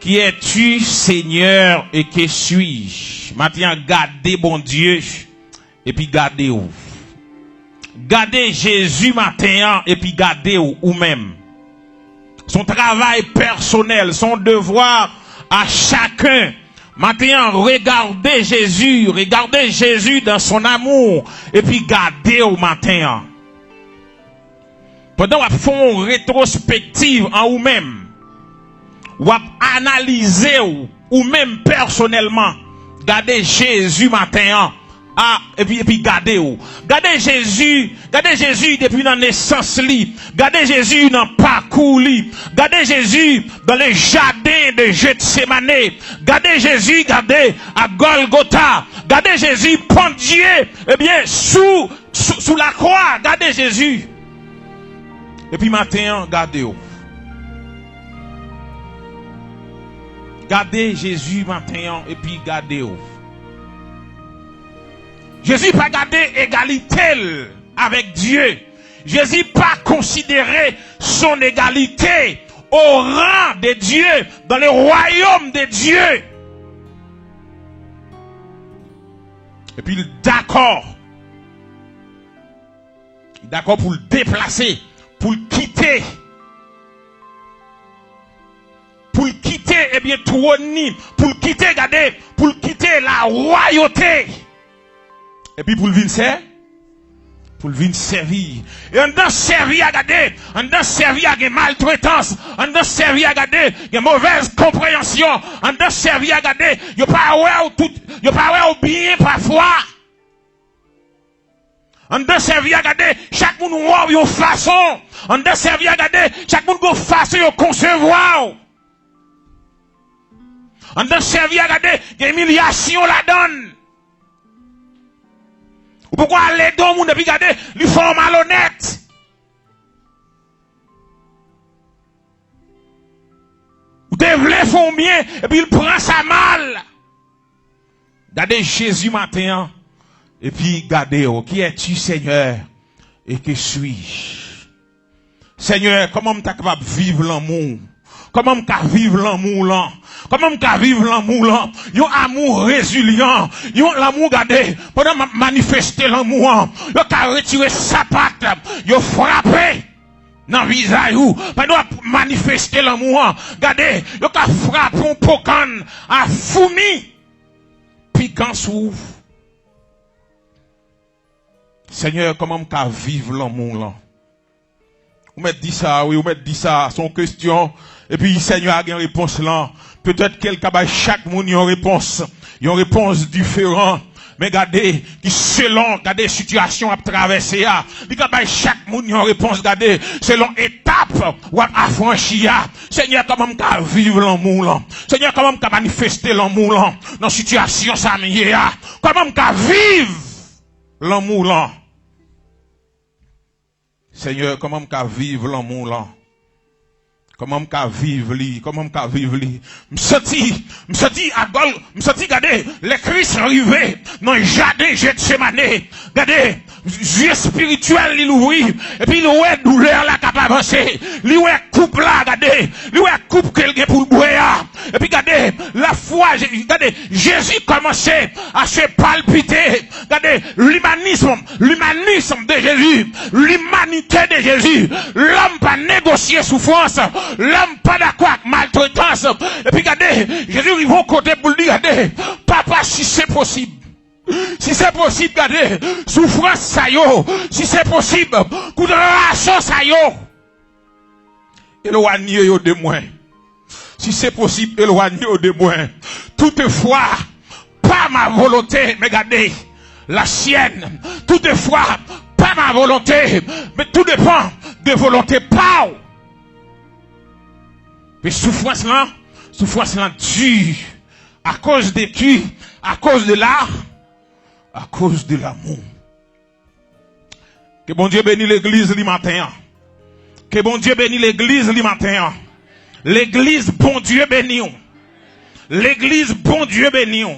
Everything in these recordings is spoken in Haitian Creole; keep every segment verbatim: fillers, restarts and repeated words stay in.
Qui es-tu, Seigneur, et que suis-je? Maten an, gade Bondye, epi gade w. Gade Jezi maten an, epi gade w, ou menm. Se yon travay pèsonèl, se yon devwa a chaken. Maten an, regade Jezi, regade Jezi dans son amour, epi gade w maten an. Pandan w ap fè yon retwospektiv an ou menm, w ap analize w, ou menm pèsonèlman, gade Jezi maten an, a, epi, epi gade w. Gade Jezi, gade Jezi depi nan nesans li. Gade Jezi nan pakou li. Gade Jezi dans le jardin de Gethsemane. Gade Jezi, gade a Golgotha. Gade Jezi pandye, ebyen, sou, sou, sou lakwa. Gade Jezi. Epi maten an, gade w. Gade Jezi maten an, epi gade w. Jezi pa gade egalite l avèk Dye. Jezi pa konsidere son égalité au rang de Dieu, dans le royaume de Dieu. Epi l dakò. Li dakò pou l deplase, pou l kite. Pou l kite, ebyen, twòn li, pou l kite, gade, pou l kite lawayòte. Epi pou l vin sè, pou l vin sèvi. E anndan sèvi a, gade, anndan sèvi a gen maltretans, anndan sèvi a, gade, gen movèz konpreyansyon, anndan sèvi a, gade, yo pa wè w tout, yo pa wè w byen pafwa. Anndan sèvi a, gade, chak moun wè w yon fason. Anndan sèvi a, gade, chak moun gon fason yo konsevwa w. Anndan sèvi a, gade, gen imilyasyon ladan l. Ou poko al ede yon moun epi gade, li fè w malonèt. Ou te vle fè w byen, epi l pran sa mal. Gade Jezi maten an, epi gade w. Qui es-tu, Seigneur, et que suis-je? Senyè, kòman m ta kapab viv lanmou w? Kòman m ka viv lanmou w lan? Kòman m ka viv lanmou w lan? Yon amou rezilyan, yon lanmou, gade, pandan m ap manifeste lanmou an, yo ka retire sapat, yo frape nan vizaj ou. Pandan w ap manifeste lanmou an, gade, yo ka frape yon po kann a foumi pikan sou ou. Senyè, kòman m ka viv lanmou w lan? Ou mèt di sa, wi, ou mèt di sa. Se yon kesyon. Epi Senyè a gen repons lan. Petèt ke l ka bay chak moun yon repons. Yon repons diferan. Men gade, ki selon, gade sitiyasyon w ap travèse a. Li ka bay chak moun yon repons, gade, selon etap w ap afranchi a. Senyè, kòman m ka viv lanmou w lan? Senyè, kòman m ka manifeste lanmou w lan nan sitiyasyon sa m ye a? Kòman m ka viv lanmou w lan? Senyè, kòman m ka viv lanmou w lan? Kòman m ka viv li? Kòman m ka viv li? M santi, m santi a gòl, m santi, gade, lè Kris rive nan jaden Jetsemane, gade, zye espirityèl li louvri, epi li wè doulè la k ap avanse, li wè koup la, gade, li wè koup ke l gen pou l bwè a, epi gade, lafwa, Je-, gade, Jezi kòmanse a se palpite, gade, limanism, limanism de Jezi, limanite de Jezi, lòm pa negosye soufrans, lòm pa dakò ak maltretans, epi gade, Jezi rive yon kote pou l di, gade, Papa, si se posib, si se posib, gade, soufrans sa yo, si se posib, kout rache sa yo, elwanye yo de mwen. Si se posib, elwanye yo de mwen. Toutefwa, pa ma volonte, men gade, la syèn. Toutefwa, pa ma volonte, men tou depan de volonte pa w. Men soufrans lan, soufrans lan di. Akoz de ki? Akoz de la, akoz de lanmou. Ke Bondye beni legliz li maten an. Ke Bondye beni legliz li maten an. Legliz, Bondye beni w. Legliz, Bondye beni w.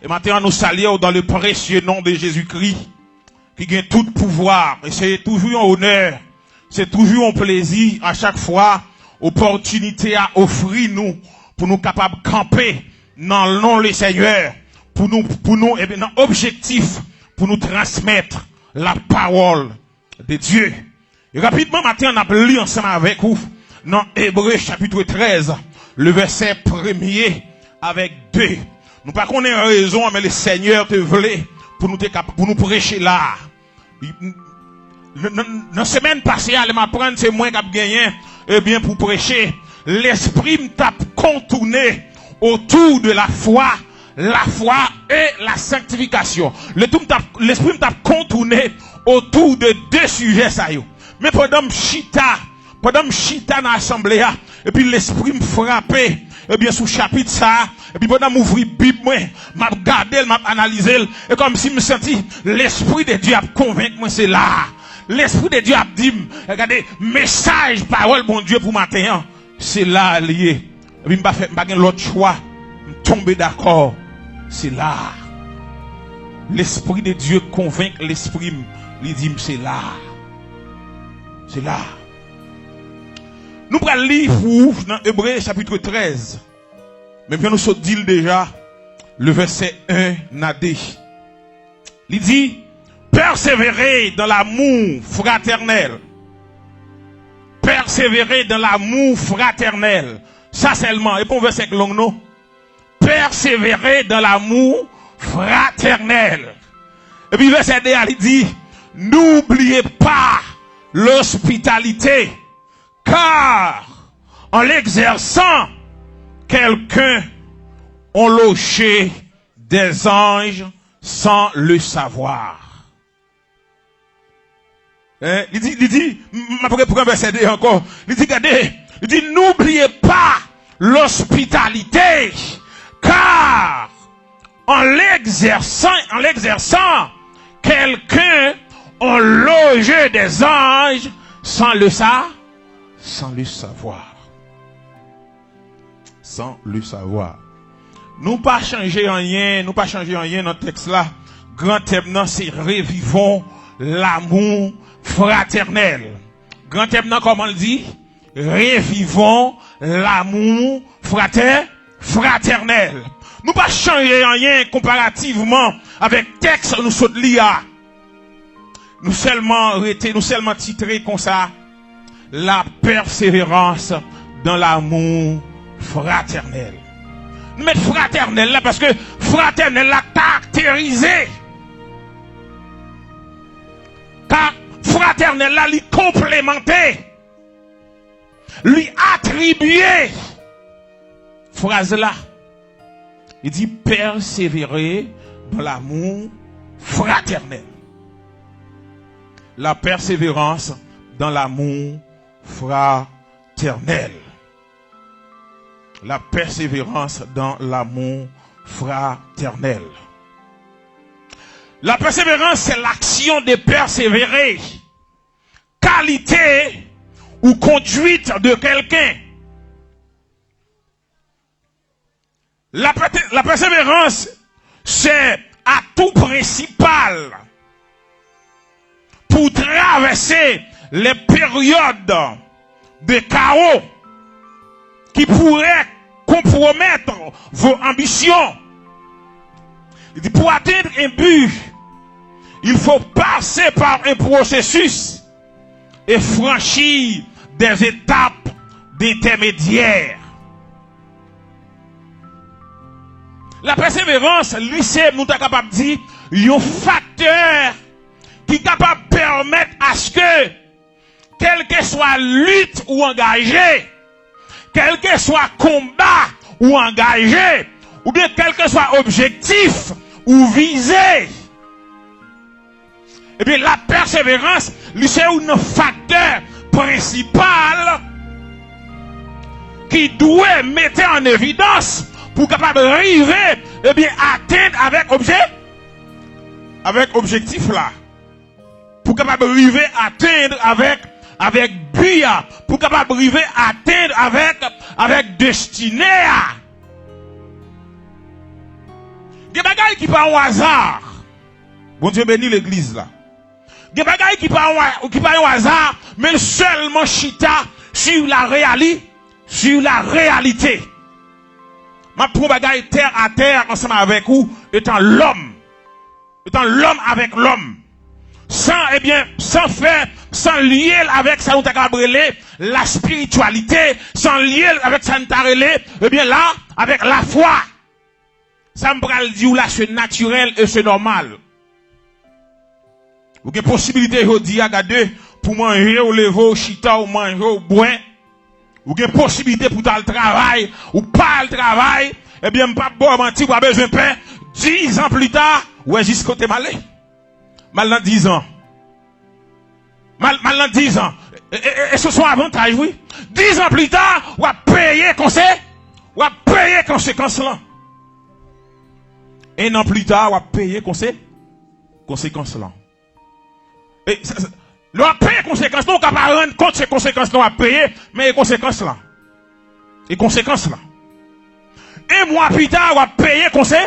E maten an, nou salye w dans le précieux nom de Jésus-Christ, ki gen tout pouvwa. E se toujou yon onè, se toujou yon plezi a chak fwa opòtinite a ofri nou pou nou kapab kanpe nan non le Senyè, pou nou, pou nou, ebyen, nan objektif pou nou transmèt la parole de Dieu. E rapidman, maten an, n ap li ansanm avèk ou nan Ebre chapit trèz, le vèsè premye avèk de. Nou pa konnen rezon an, men le Senyè te vle pou nou te kap-, pou nou preche la a. Nan, nan, nan semèn pase a, lè m aprann se mwen k ap genyen, ebyen, pou preche, lespri m t ap kontounen autour de la foi, la foi et la sanctification. Le tou m t ap, lespri m t ap kontounen autour de de sijè sa yo. Men pandan m chita, pandan m chita nan asanble a, epi lespri m frape, ebyen, sou chapit sa a, epi pandan m ouvri Bib mwen, m ap gade l, m ap analize l, e kòmsi m santi Lespri de Dye ap konvenk mwen se la a. Lespri de Dye ap di m, gade, mesaj pawòl Bondye pou maten an, se la a l ye. Epi m pa fè, m pa gen lòt chwa. M tonbe dakò. Se la. Lespri de Dye konvenk lespri m. Li di m se la. Se la. Nou pral li pou ou nan Ebre chapit trèz. Men jan nou sot di l deja, le vèsè en a de. Li di, persévérer dans l'amour fraternel. Persévérer dans l'amour fraternel. Sa sèlman, e pa yon vèsè k long non. Persévérer dans l'amour fraternel. Epi vèsè de a, li di, n'oubliez pas l'hospitalité, car en l'exerçant, quelqu'un ont logé des anges sans le savoir. Hein? Li di, li di, m, m ap repran vèsè de ankò. Li di, gade, li di, n'oubliez pas l'hospitalité, car en l'exerçant, en l'exerçant, quelqu'un ont logé des anges sans le sa-, sans le savoir. Sans le savoir. Nou pa chanje anyen, nou pa chanje anyen nan tèks la. Gran tèm nan se revivons l'amour fraternel. Gran tèm nan kòman l di? Revivons l'amour frater-, fraternel. Nou pa chanje anyen konparativman avèk tèks nou sot li a. Nou sèlman rete, nou sèlman titre konsa, la persévérance dans l'amour fraternel. Nou met fratènèl la paske fratènèl la karakterize. Ka fratènèl la li konplemante. Li atribye fraz la. Li di, persévérer dans l'amour fraternel. La persévérance dans l'amour fraternel. La persévérance dans l'amour fraternel. La persévérance, c'est l'action de persévérer. Qualité ou conduite de quelqu'un. La pète-, la persévérance, c'est atout principal pour traverser les périodes de chaos qui pourraient compromettre vos ambitions. Il dit, pour atteindre un but, il faut passer par un processus et franchir des étapes intermédiaires. La persévérance, li se, nou ta kapab di, yon faktè ki kapab pèmèt aske, kèlkeswa lit ou angaje, kèlkeswa konba ou angaje, oubyen kèlkeswa objektif ou vize, ebyen, la persévérance, li se youn nan faktè prensipal ki dwe mete an evidans pou kapab rive, ebyen, atenn avèk objè-, avèk objektif la. Pou kapab rive atenn avèk, avèk bi a. Pou kapab rive atenn avèk, avèk destine a. Gen bagay ki pa yon aza. Bondye beni legliz la. Gen bagay ki pa yon, ki pa yon aza, men l sèlman chita sur la réali-, sur la réalité. M ap pran bagay tè a tè ansanm avèk ou, etan lòm. Etan lòm avèk lòm. San, ebyen, san fè, san lye l avèk sa nou ta kapab rele laspirityalite, san lye l avèk sa nou ta rele, ebyen, la, avèk lafwa. Sa m pral di w la, se natirèl e se nòmal. Ou gen posibilite jodi a, gade, pou manje, w leve, w chita, w manje, w bwè. Ou gen posibilite pou w t al travay, ou pa al travay. Ebyen, m p ap ba w manti, w pa bezwen pè. Diz an pli ta, w wè jis kote m ale. M al nan diz an. M al, m al nan diz an. E, e, e, e se, se yon avantaj, wi. Diz an pli ta, w ap peye konse-, w ap peye konsekans lan. En an pli ta, w ap peye konse-, konsekans lan. E, sa, sa, lè w ap peye konsekans lan, ou ka pa rann kont se konsekans lan w ap peye, men e konsekans lan. E konsekans lan. En mwa pita, w ap peye konse-,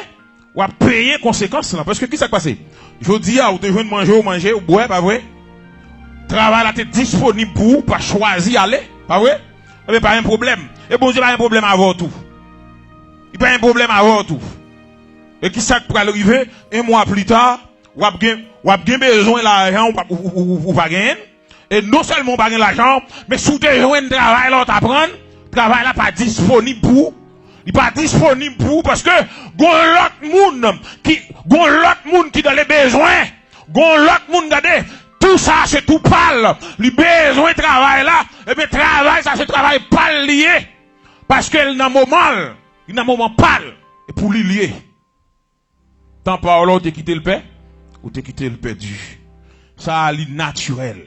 w ap peye konsekans lan. Paske ki sa k pase? Jodi a, ou te jwenn manje, ou manje, ou bwè, pa vre? Travay la te disponib pou ou, pa chwazi ale, pa vre? Ebyen, pa gen pwoblèm. E Bondye pa gen pwoblèm avè w tou. Li pa gen pwoblèm avè w tou. E ki sa k pral rive? En mwa pita, w ap gen, w ap gen bezwen lajan ou pa, ou, ou, ou, ou pa genyen. E non sèlman w pa gen lajan, men si w te jwenn travay la w t aprann, travay la pa disponib pou ou. Li pa disponib pou ou paske gon lòt moun ki, gon lòt moun ki dans le bezwen. Gon lòt moun, gade, tou sa se tou pa l. Li bezwen travay la, ebyen travay sa se travay pa l li ye. Paske l nan moman l, li nan moman pa l. E pou li l ye. Tan pa w la, ou te kite l pè-, ou te kite l pèdi. Sa a, li natirèl.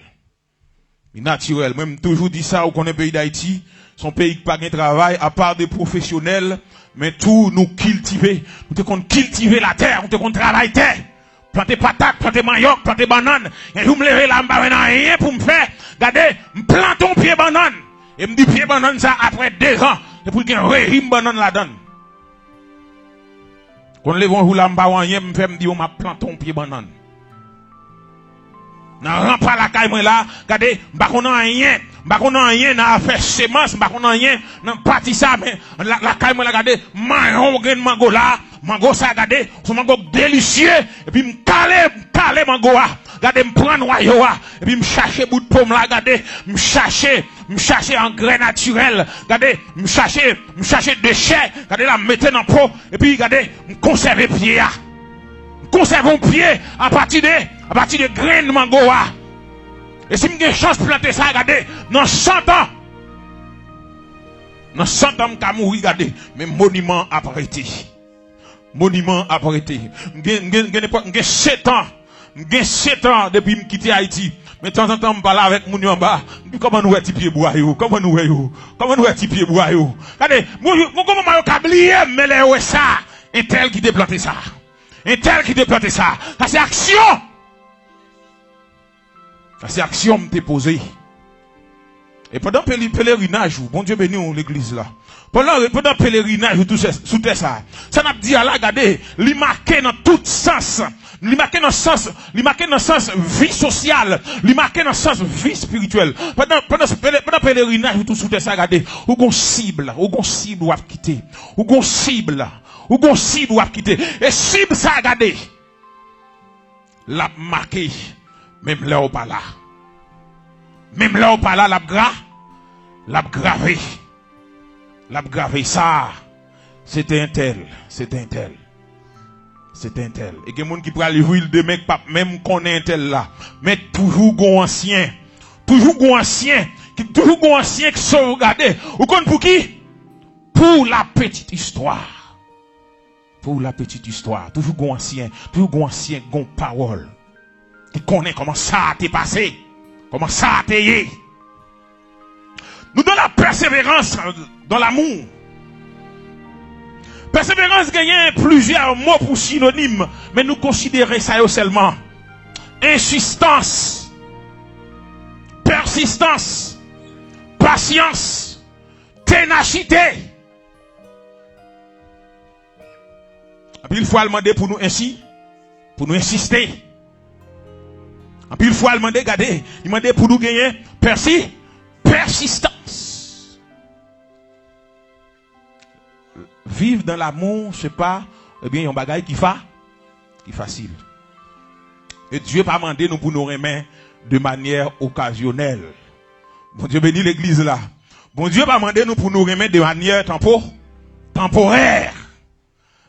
Li natirèl. Mwen, m toujou di sa, ou konnen peyi Dayiti, se yon peyi ki pa gen travay, apa de pwofesyonèl, men tou nou kiltive. Nou te konn kiltive latè, nou te konn travay tè. Plante patat, plante manyòk, plante bannann. Yon jou m leve la, m pa jwenn anyen pou m fè. Gade, m plante yon pye bannann. E m di pye bannann sa, apre de zan, se pou l gen rejim bannann ladan l. Konn leve yon jou la, m pa wè anyen m fè, m di yo m ap plante yon pye bannann. Nan ranpa lakay mwen la, gade, m pa konn anyen, m pa konn anyen nan afè semans, m pa konn anyen nan pati sa, men la, lakay mwen la, gade, m manje yon grenn mango la, mango sa, gade, se yon mango k delisye, epi m kale, m kale mango a, gade, m pran nwayo a, epi m chache bout pon m la, gade, m chache, m chache angrè natirèl. Gade, m chache, m chache dechè. Gade la, m mete nan po. Epi, gade, m konsève pye a. M konsève yon pye apati de, apati de grenn mango a. E si m gen chans plante sa, gade, nan san tan, nan san tan, m ka mouri, gade. Men moniman ap rete. Moniman ap rete. M gen, m gen, m gen nenpòt, m gen sèt an. M gen sèt an depi m kite Ayiti. Men tanzantan m pale avèk moun yo anba. M di, "Kòman nou wè ti pye bwa yo? Kòman nou wè yo? Kòman nou wè ti pye bwa yo?" Gade, moun yo, moun, kòman yo ka bliye m, men lè yo wè sa, entèl ki te plante sa. Entèl ki te plante sa. Sa se aksyon. Sa se aksyon m te poze. E pandan peli-, pelerinaj ou, Bondye beni w, legliz la. Pandan, pandan pelerinaj ou tou sou tè sa, sa n ap di a la, gade, li make nan tout sans. Li make nan sans, li make nan sans vi sosyal, li make nan sans vi espirityèl. Pandan, pandan, pele-, pandan pelerinaj ou tou sou tè sa, gade, ou gon sib, ou gon sib w ap kite. Ou gon sib, ou gon sib w ap kite. E sib sa, gade, l ap make, menm lè w pa la. Menm lè w pa la, l ap gra-, l ap grave. L ap grave sa. Se te entèl, se te entèl, se te entèl. E gen moun ki pral jwi l demen k p ap menm konnen entèl la. Men toujou gon ansyen. Toujou gon ansyen. Ki, toujou gon ansyen ki sovgade. Ou konn pou ki? Pou la petite histoire. Pou la petite histoire, toujou gon ansyen, toujou gon ansyen, gon pawòl ki konnen kòman sa a te pase, kòman sa a te ye. Nou dans la persévérance dans l'amour. Pèseverans genyen plizyè mo pou sinonim, men nou konsidere sa yo sèlman. Ensistans, pèsistans, pasyans, tenasite. Anpil fwa, l mande pou nou ensi, pou nou ensiste. Anpil fwa, l mande, gade, li mande pou nou genyen pèsi-, pèsistans. Vivre dans l'amour, se pa, ebyen, yon bagay ki fa, ki fasil. E Dye pa mande nou pou nou renmen de manyè okazyonèl. Bondye beni legliz la. Bondye pa mande nou pou nou renmen de manyè tanpo, tanporè.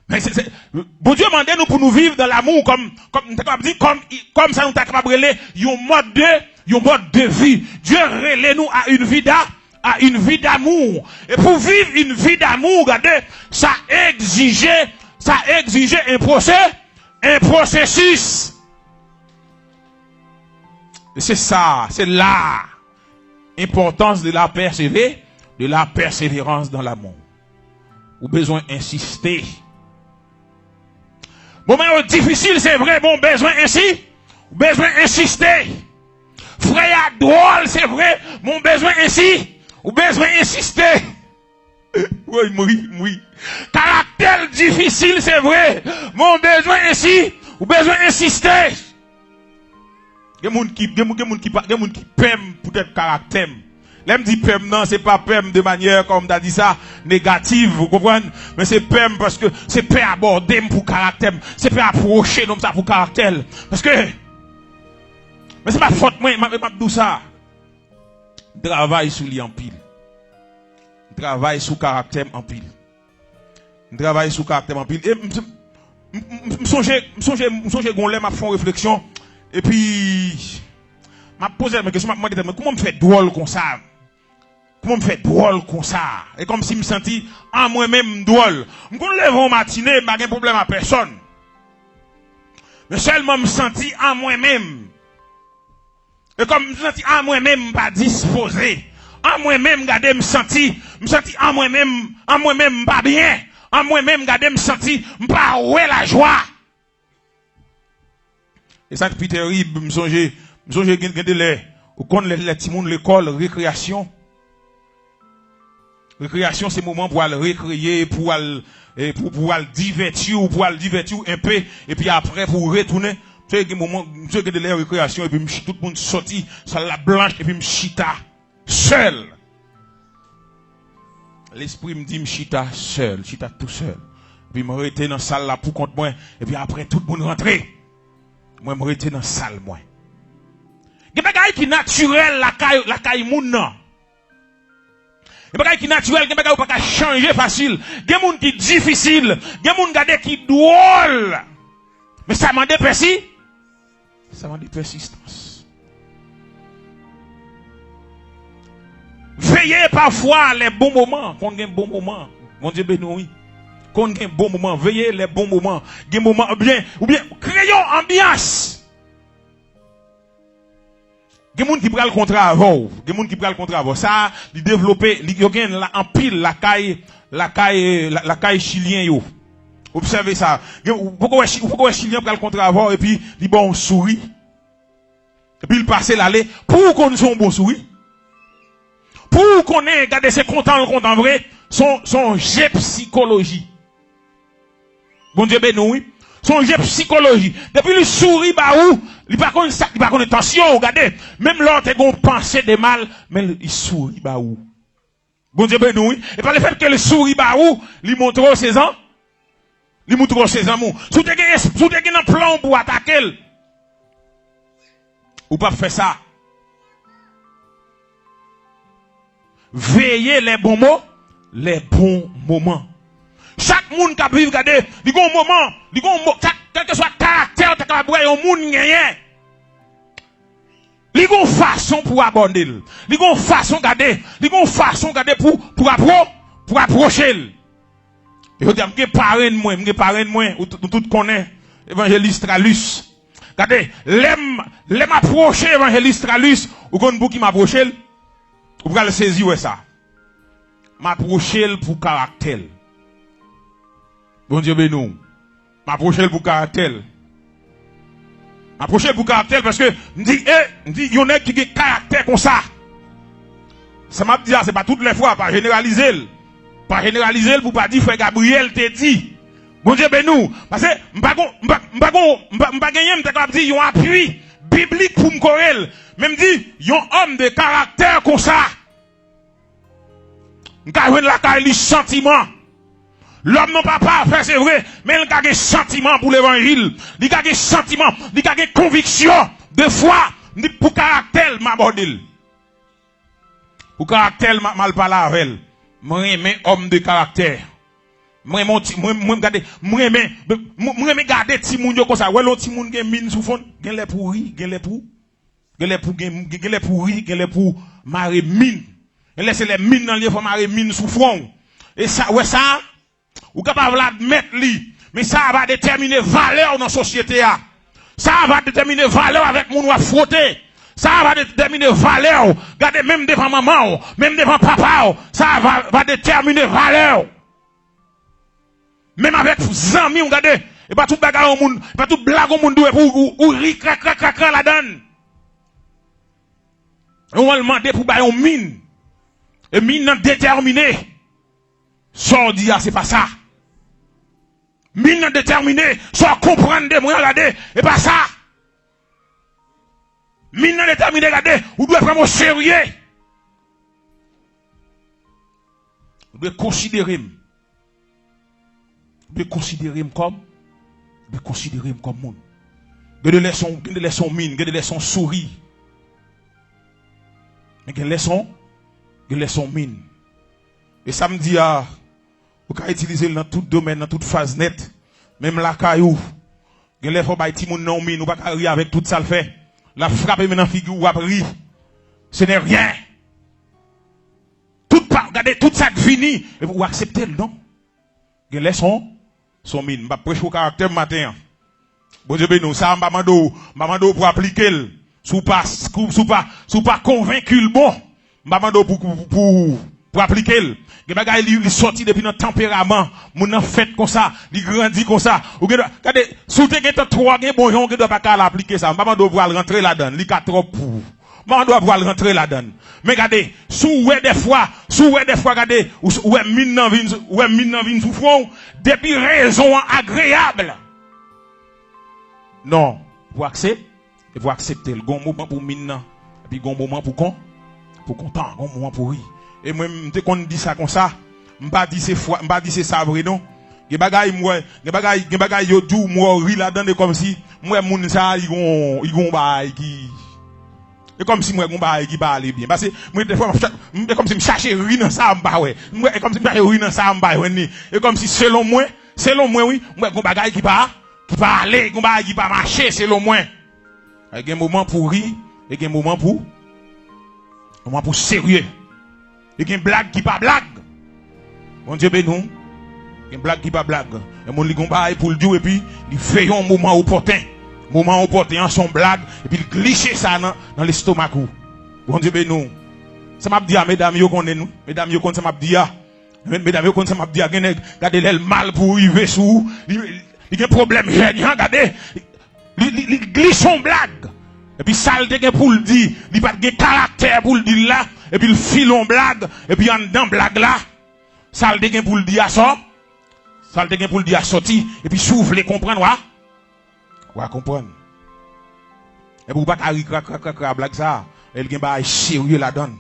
Men se, se, Bondye mande nou pou nou viv dans l'amour kòm, kòm, m ta kapab di, kòm, kòm sa nou ta kapab rele yon mòd de, yon mòd de vi. Dye rele nou à une vie d'a-, à une vie d'amour. E pou viv une vie d'amour, gade, sa egzije, sa egzije un procé-, un processus. E se sa, se la enpòtans de la pèseve-, de la persévérance dans l'amour. Ou bezwen ensiste. Moman yo difisil, se vre, men w bezwen ensi-, ou bezwen ensiste. Frè a dwòl, se vre, men w bezwen ensi-, ou bezwen ensiste. Woy, m ri, m ri. Karaktè l difisil, se vre, men w bezwen ensi-, ou bezwen ensiste. Gen moun ki, gen moun, gen moun ki pa, gen moun ki pè m poutèt karaktè m. Lè m di pè m nan, se pa pè m de manyè, kòm m ta di sa, negatif, ou konprann? Men se pè m paske se pè abòde m pou karaktè m. Se pè apwoche nonm sa pou karaktè l. Paske, men se pa fòt mwen, m ap, m ap di w sa. M travay sou li anpil. M travay sou karaktè m anpil. M travay sou karaktè m anpil. E m, m, m, m sonje, m sonje, m sonje gon lè m ap fè yon refleksyon. Epi, m ap poze tèt mwen kesyon, m ap mande tèt mwen, kòman m fè dwòl konsa? Kòman m fè dwòl konsa? E kòmsi m santi an mwen menm m dwòl. M konn leve yon matine, m pa gen pwoblèm a pèsòn. Men sèlman m santi an mwen menm. E kòm m santi an mwen menm m pa dispoze. An mwen menm, gade, m santi, m santi an mwen menm, an mwen menm m pa byen. An mwen menm, gade, m santi m pa wè lajwa. E sa k pi terib, m sonje, m sonje gen, gen de lè, ou konn lè, lè timoun lekòl, rekreyasyon. Rekreyasyon se moman pou al rekreye, pou al, e, pou, pou al divèti w, pou al divèti w enpe, epi apre pou w retounen. Misye gen moman, misye gen de lè rekreyasyon, epi m ch-, tout moun sòti, sal la blanch, epi m chita sèl. Lespri m di m chita sèl, chita tou sèl. Epi m rete nan sal la pou kont mwen, epi apre tout moun rantre. Mwen, m rete nan sal mwen. Gen bagay ki natirèl lakay, lakay moun nan. Gen bagay ki natirèl, gen bagay ou pa ka chanje fasil. Gen moun ki difisil, gen moun gade ki dwòl. Men sa mande pèsi-, sa mande pèsistans. Veye pafwa lè bon moman, konn gen bon moman. Bondye beni w, wi. Konn gen bon moman, veye lè bon moman. Gen moman, oubyen, oubyen kreye yon anbyans. Gen moun ki pral kontre avè w. Gen moun ki pral kontre avè w. Sa, li devlope, li, yo gen la, anpil lakay, lakay, la, lakay chilyen yo. Obsève sa. Gen, ou poko wè, chi-, ou poko wè chilyen pral kontre avè w epi li ba w yon souri. Epi l pase l ale. Pou w konn se yon bon souri. Pou w konnen, gade, se kontan l kontan vre. Se yon, se yon je psikoloji. Bondye beni w, wi. Sonje psikoloji. Depi li souri ba ou, li pa konn sa, li pa konn entansyon w, gade. Menm lè w te gon panse de mal, men li souri ba ou. Bondye beni w, wi. E pa lefèt ke li souri ba ou, li montre w se zan-, li montre w se zanmi w. Si w te gen, si w te gen nan plan w pou w atake l, ou p ap fè sa. Veye lè bon mo-, lè bon moman. Chak moun k ap viv, gade, li gon moman, li gon mo-, chak, kèlkeswa karaktè w ta kapab wè yon moun genyen, li gon fason pou abòde l. Li gon fason, gade, li gon fason, gade, pou, pou apwo-, pou apwoche l. E jodi a, m gen parenn mwen, m gen parenn mwen, ou t-, nou tout konnen, Evanjelis Tralis. Gade, lè m, lè m apwoche Evanjelis Tralis, ou konn pou ki m apwoche l? Ou pral sezi wè sa. M apwoche l pou karaktè l. Bondye beni w. M apwoche l pou karaktè l. M apwoche l pou karaktè l paske m di, e, m di, yon nèg ki gen karaktè konsa. Sa m ap di a, se pa tout lè fwa, pa jeneralize l. Pa jeneralize l pou pa di frè Gabriyèl te di. Bondye beni w. Paske m pa gon, m pa, m pa gon, m pa, m pa genyen, m ta kapab di yon apui biblik pou m kore l. Men m di, yon òm de karaktè konsa. M ka jwenn lakay li santiman. Lòm nan pa pafè, se vre, men l ka gen santiman pou levanjil. Li ka gen santiman, li ka gen konviksyon de fwa. Pou karaktè l, m abòde l. Pou karaktè l, m, m al pale avè l. Mwen renmen òm de karaktè. Mwen renmen, mwen, mwen gade, mwen renmen, mwen, mwen renmen gade timoun yo konsa. Wè lè yon timoun gen min sou fwon l, gen lè pou ri, gen lè pou, gen lè pou gen, gen lè pou ri, gen lè pou mare min. Gen lè se lè min nan li ye, fò mare min sou fwon w. E sa, wè sa, ou kapab admèt li, men sa a va detèmine valè w nan sosyete a. Sa a va detèmine valè w avèk moun w ap fwote. Sa a va detèmine valè w. Gade, menm devan manman w, menm devan papa w, sa a va, va detèmine valè w. Menm avèk zanmi w, gade, e pa tout bagay yon moun, e pa tout blag yon moun di w epi ou, ou, ou ri kra kra kra kra ladan l. Ou al mande pou bay yon min. E min nan detèmine. Sa w di a, se pa sa. Min nan detèmine. Sa w konprann de mwen an, gade, e pa sa. Min nan detèmine, gade, ou dwe pran m o serye. Ou dwe konsidere m. Ou dwe konsidere m kòm, ou dwe konsidere m kòm moun. Gen de lè se yon, gen de lè se yon min, gen de lè se yon souri. Men gen lè se yon, gen lè se yon min. E sa m di a, ou ka itilize l nan tout domèn, nan tout faz nèt. Menm lakay ou, gen lè fò w bay timoun nan yon min, ou pa ka ri avèk tout sa l fè. L ap frape men nan figi w, w ap ri. Ce n'est rien. Tout pa, gade tout sa k vini, epi ou aksepte l, non. Gen lè se yon, se yon min. M p ap preche w karaktè m maten an. Bondye beni w. Sa a, m pa mande w, m pa mande w pou aplike l. Si w pa, si w pa, si w pa konvenki l bon, m pa mande w pou, pou, pou, pou aplike l. Gen bagay li, li sòti depi nan tanperaman. Moun nan fèt konsa, li grandi konsa. Ou gen dwa, gade, si w te gentan twò gen bon jan, ou gen dwa pa ka al aplike sa. M pa mande w pou al rantre ladan l. Li ka twòp pou ou. M pa mande w pou al rantre ladan l. Men gade, si w wè dèfwa, si w wè dèfwa, gade, ou, ou wè min nan vin, ou wè min nan vin sou fwon w, depi rezon an agreyab. Non, pou aksep-, e pou aksepte l. Gon moman pou min nan, epi gon moman pou kon-, pou kontan, gon moman pou ri. E mwen, m te konn di sa konsa, m pa di se fwa, m pa di se sa vre non. Gen bagay m wè, gen bagay, gen bagay yo di w m wè w ri ladan l, e kòmsi m wè moun sa a, li gon, li gon bagay ki, e kòmsi m wè gon bagay ki pa ale byen. Paske mwen, dèfwa, m ap cha-, m, e kòmsi m chache ri nan sa a, m pa wè. M wè, e kòmsi m chache ri nan sa a, m pa jwenn li. E kòmsi selon mwen, selon mwen, wi, m wè gon bagay ki pa, ki pa ale, gon bagay ki pa mache, selon mwen. E gen moman pou ri, e gen moman pou, moman pou serye. E gen blag ki pa blag. Bondye beni w. Gen blag ki pa blag. Yon moun li gon bagay pou l di w epi li veye yon moman opòten. Moman opòten an se yon blag epi l glise sa nan, nan lestomak ou. Bondye beni w. Sa m ap di a, medam yo konnen nou. Medam yo konn sa m ap di a. Med-, medam yo konn sa m ap di a. Gen nèg, gade lè l mal pou rive sou ou. Li, li gen pwoblèm jèn jan, gade. Li, li, li glise yon blag. Epi sa l te gen pou l di, li pa t gen karaktè pou l di l la. Epi l file yon blag. Epi anndan blag la, sa l te gen pou l di a sò-, sa l te gen pou l di a sòti. Epi si w vle konprann, w a, w a konprann. Epi ou pa ka ri kra, kra, kra, kra blag sa a. E l gen bagay serye ladan l.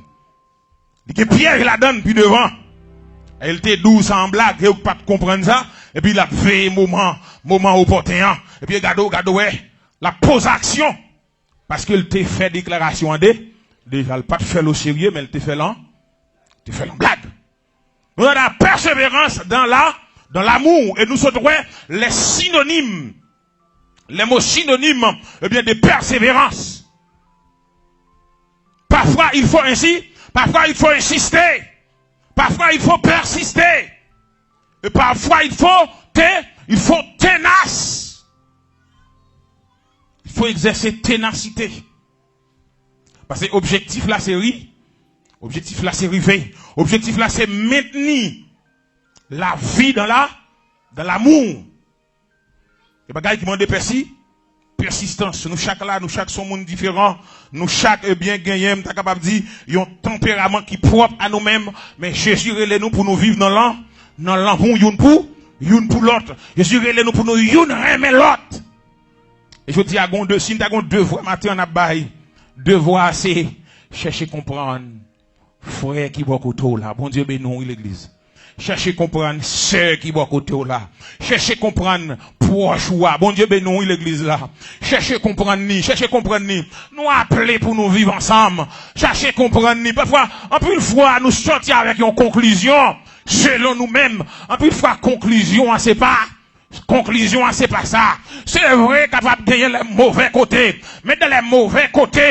Li gen pyèj ladan l pi devan. E l te di w sa an blag, e ou k pa t konprann sa, epi l ap veye moman, moman opòten an. Epi gade w, gade w wè, l ap poze aksyon. Paske l te fè deklarasyon an de, deja l pa t fè l o serye, men l te fè l an, te fè l an blag. Nou nan la pèseverans dan la, dan lamou, e nou sot wè lè sinonim, lè mo sinonim, ebyen, de pèseverans. Parfois, il faut ainsi, parfois, il faut insister. Parfois, il faut persister. Et parfois, il faut te-, il faut tenace. Il faut exercer ténacité. Paske objektif la se ri-, objektif la se rive. Objektif la se mentni lavi dan la, dan lamou. E bagay ki mande pèsi-, pèsistans. Nou chak la, nou chak se yon moun diferan. Nou chak, ebyen, genyen, m ta kapab di, yon tanperaman ki pwòp a nou menm. Men Jezi rele nou pou nou viv nan lan-, nan lanmou youn pou, youn pou lòt. Jezi rele nou pou nou youn renmen lòt. E jodi a, gon de, si n ta gon devwa maten an n ap bay, devwa a se chèche konprann frè ki bò kote w la. Bondye beni w, wi, legliz. Chèche konprann sè ki bò kote w la. Chèche konprann pwòch ou a. Bondye beni w, wi, legliz la. Chèche konprann ni, chèche konprann ni. Nou aple pou nou viv ansanm. Chèche konprann ni. Pafwa, anpil fwa, nou sòti avèk yon konklizyon selon nou menm. Anpil fwa, konklizyon an se pa Konklizyon an se pa sa. Se vre, kapab genyen lè move kote, men dan lè move kote,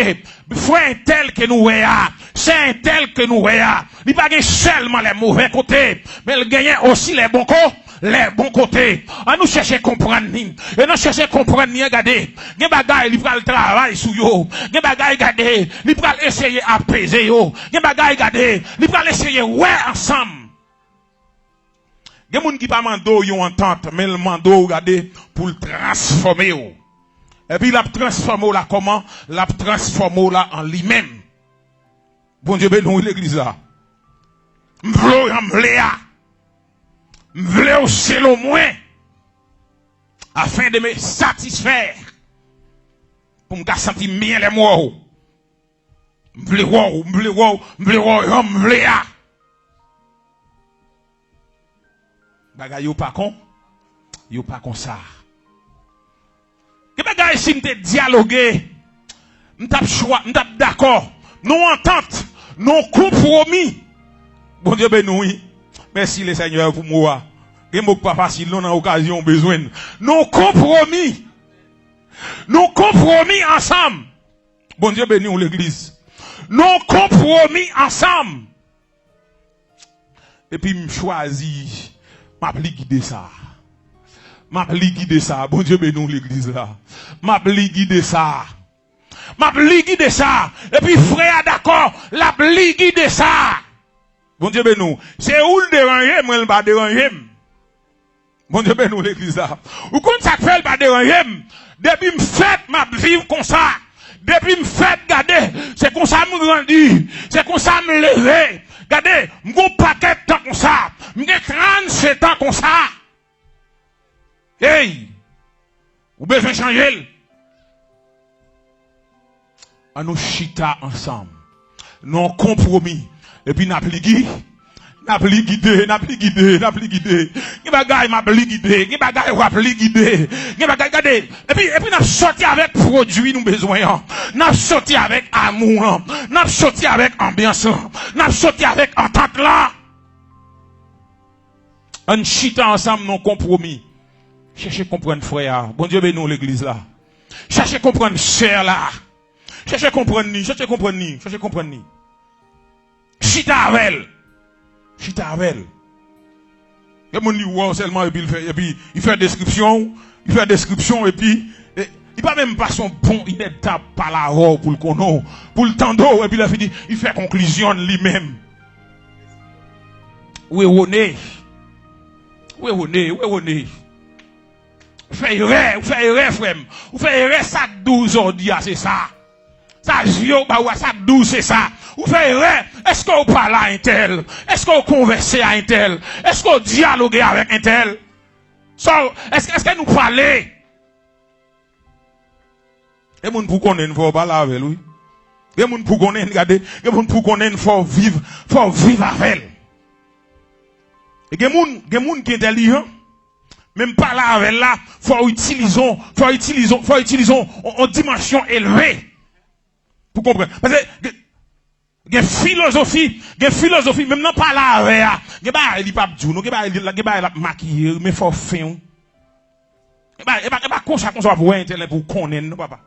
frè entèl ke nou wè a, sè entèl ke nou wè a, li pa gen sèlman lè move kote, men l genyen osi lè bon ko, lè bon kote. An nou chèche konprann ni. E nan chèche konprann ni an, gade, gen bagay li pral travay sou yo. Gen bagay, gade, li pral eseye apeze yo. Gen bagay, gade, li pral eseye wè ansanm. Gen moun ki pa mande w yon antant, men l mande w, gade, pou l transfòme w. Epi l ap transfòme w la kòman? L ap transfòme w la an li menm. Bondye beni w, legliz la. M vle w jan m vle a. M vle w selon mwen. Afin de me satisfaire. Pou m ka santi m byen lè m wè w. M vle wè w, m vle wè w, m vle wè w jan m vle a. Bagay yo pa kon, yo pa konsa. Gen bagay si m te dyaloge, m t ap chwa, m t ap dakò. Nou antant, nou konpwomi. Bondye beni w, wi. Mèsi Lesenyè pou mo a. Gen mo k pa fasil non nan okazyon w bezwen l. Nou konpwomi. Nou konpwomi ansanm. Bondye beni w, legliz. Nou konpwomi ansanm. Epi m chwazi, m ap li gide sa. M ap li gide sa. Bondye beni w, legliz la. M ap li gide sa. M ap li gide sa. Epi frè a dakò, l ap li gide sa. Bondye beni w. Se ou l deranje, mwen l pa deranje m. Bondye beni w, legliz la. Ou konn sa k fè l pa deranje m? Depi m fèt, m ap viv konsa. Depi m fèt, gade, se konsa m grandi. Se konsa m leve. Gade, m gon pakèt tan konsa. M gen trannsenk tan konsa. Hey! Ou bezwen chanje l? An nou chita ansanm. Nan yon konpwomi. Epi n ap li gi-, n ap li gide, n ap li gide, n ap li gide. Gen bagay m ap li gide, gen bagay w ap li gide. Gen bagay, gade. Epi, epi n ap sòti avèk pwodui nou bezwen an. N ap sòti avèk amou an. N ap sòti avèk anbyans lan. N ap sòti avèk antant lan. Ann chita ansanm nan yon konpwomi. Chèche konprann frè a. Bondye beni w, legliz la. Chèche konprann sè la. Chèche konprann ni, chèche konprann ni, chèche konprann ni. Chita avè l. Chita avè l. Gen moun li wè w sèlman epi l fè, epi li fè deskripsyon, li fè deskripsyon epi, e, li pa menm pase yon bon inèdtan ap pale avè w pou l konnen w, pou l tande w epi lè fini, li fè konklizyon l li menm. Ou ewone. Ou ewone, ou ewone. Ou fè erè, ou fè erè, frè m. Ou fè erè, sa k di w jodi a, se sa. Sa je w ba ou a, sa k di w, se sa. Ou fè erè, èske w pale a entèl? Èske w konvèse a entèl? Èske w dyaloge avèk entèl? Sa w, èske, èske nou pale? Gen moun pou konnen n fò w pale avè l, wi. Gen moun pou konnen n gade, gen moun pou konnen n fò w viv, fò w viv avè l. E gen moun, gen moun ki entèlijan, men m pale avè l la, fò w itilize w, fò w itilize w, fò w itilize w, on, on dimansyon elve pou konprann. Paske gen, gen filozofi, gen filozofi, menm nan pale avè a, gen bagay li p ap di w, non, gen bagay li, gen bagay l ap makiye, men fò w fen, wi. E pa, e pa, e pa konsa, konsa w ap wè entèl pou w konnen l, non, papa.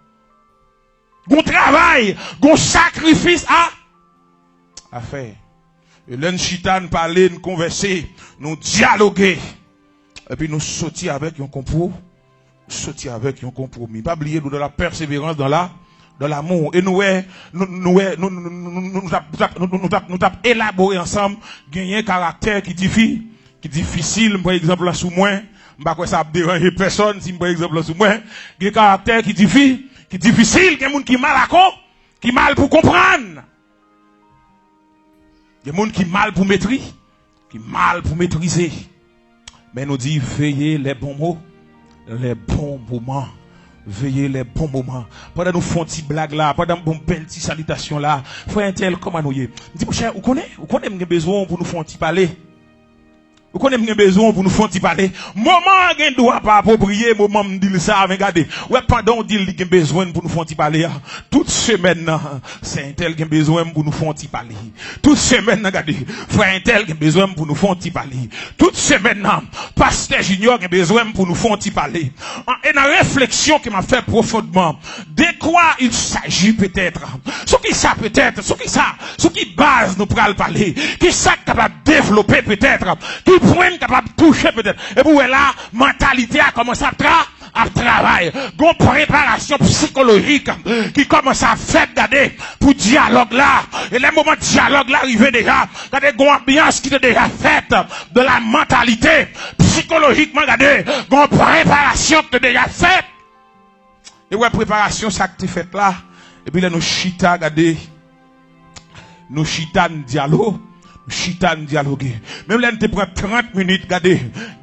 Gon travay, gon sakrifis a, a fè. E lè n chita, n pale, n konvèse, nou dyaloge. Epi nou soti avèk yon konpwo-, soti avèk yon konpwomi. Pa bliye, nou dans la persévérance, dans la, dans l'amour. E nou wè, nou, nou wè, nou, nou, nou, nou, nou t ap, nou t ap, nou, nou t ap, nou t ap elabore ansanm, genyen karaktè ki difi-, ki difisil, m pran egzanp la sou mwen, m pa kwè sa ap deranje pèsòn si m pran egzanp la sou mwen, gen karaktè ki difi-, ki difisil, gen moun ki mal a kon-, ki mal pou konprann. Gen moun ki mal pou metri-, ki mal pou metrize. Men nou di, veillez les bons mo-, les bons moments. Veillez les bons moments. Pandan nou fè yon ti blag la, pandan m bon bèl ti salitasyon la, frè entèl, kòman nou ye? M di, monchè, ou konnen, ou konnen m gen bezwen w pou nou fè yon ti pale. Ou konnen m gen bezwen pou nou fè yon ti pale. Moman an gen dwa pa apwopriye moman m di l sa, men gade, wè, pandan w di l li gen bezwen pou nou fè yon ti pale a, tout semèn nan, sè entèl gen bezwen m pou nou fè yon ti pale. Tout semèn nan, gade, frè entèl gen bezwen m pou nou fè yon ti pale. Tout semèn nan, pastè Junior gen bezwen m pou nou fè yon ti pale. An, e nan refleksyon ke m ap fè pwofondman, de quoi il s'agit peut-être? Sou ki sa peut-être? Sou ki sa? Sou ki baz nou pral pale? Ki sa k kapab devlope peut-être? Ki pwen n kapab touche peut-être? Epi w wè la, mantalite a kòmanse ap tra-, ap travay. Gon preparasyon psikolojik ki kòmanse ap fèt, gade, pou dyalòg la. E lè moman dyalòg la rive deja, gade, gon anbyans ki te deja fèt de la mantalite. Psikolojikman, gade, gon preparasyon ki te deja fèt. E wè preparasyon sa k te fèt la. Epi lè nou chita, gade, nou chita, n dyalo-, nou chita, n dyaloge. Menm lè n te pran trant minit, gade,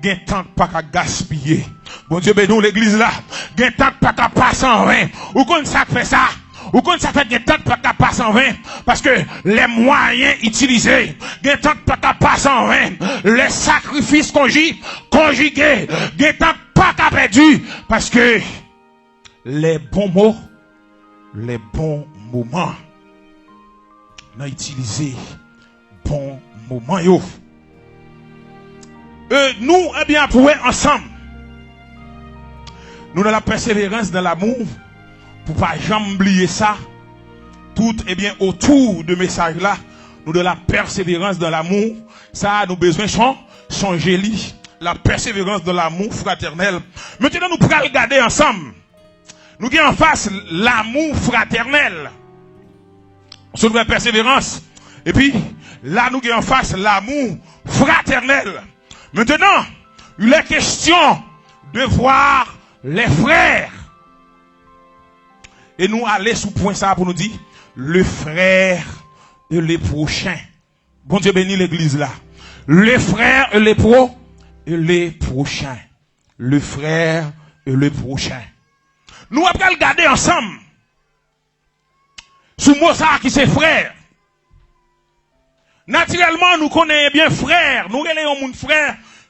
gen tan k pa ka gaspiye. Bondye beni w, legliz la. Gen tan k pa ka pase an ven. Ou konn sa k fè sa? Ou konn sa k fè gen tan k pa ka pase an ven? Paske lè mwayen itilize, gen tan k pa ka pase an ven. Lè sakrifis konji-, konjige, gen tan k pa ka pèdi. Paske les bons mots, les bons moments. N a itilize bon moman yo. E nou, ebyen, ap wè ansanm. Nou dans la persévérance dans l'amour, pou pa janm bliye sa. Tout, ebyen, otou de mesaj la, nou dans la persévérance dans l'amour. Sa, nou bezwen son-, sonje li. La persévérance dans l'amour fraternel. Mentnan, nou pral gade ansanm. Nou gen anfas l'amour fraternel. Sou nou wè pèseverans. Epi, la nou gen anfas l'amour fraternel. Maintenant, il est question de voir les frères. E nou ale sou pwen sa pou nou di, le frère et le prochain. Bondye beni legliz la. Le frère et le pro-, et le prochain. Le frère et le prochain. Nou ap pral gade ansanm sou mo sa a ki se frè. Natirèlman, nou konnen, ebyen, frè, nou rele yon moun frè,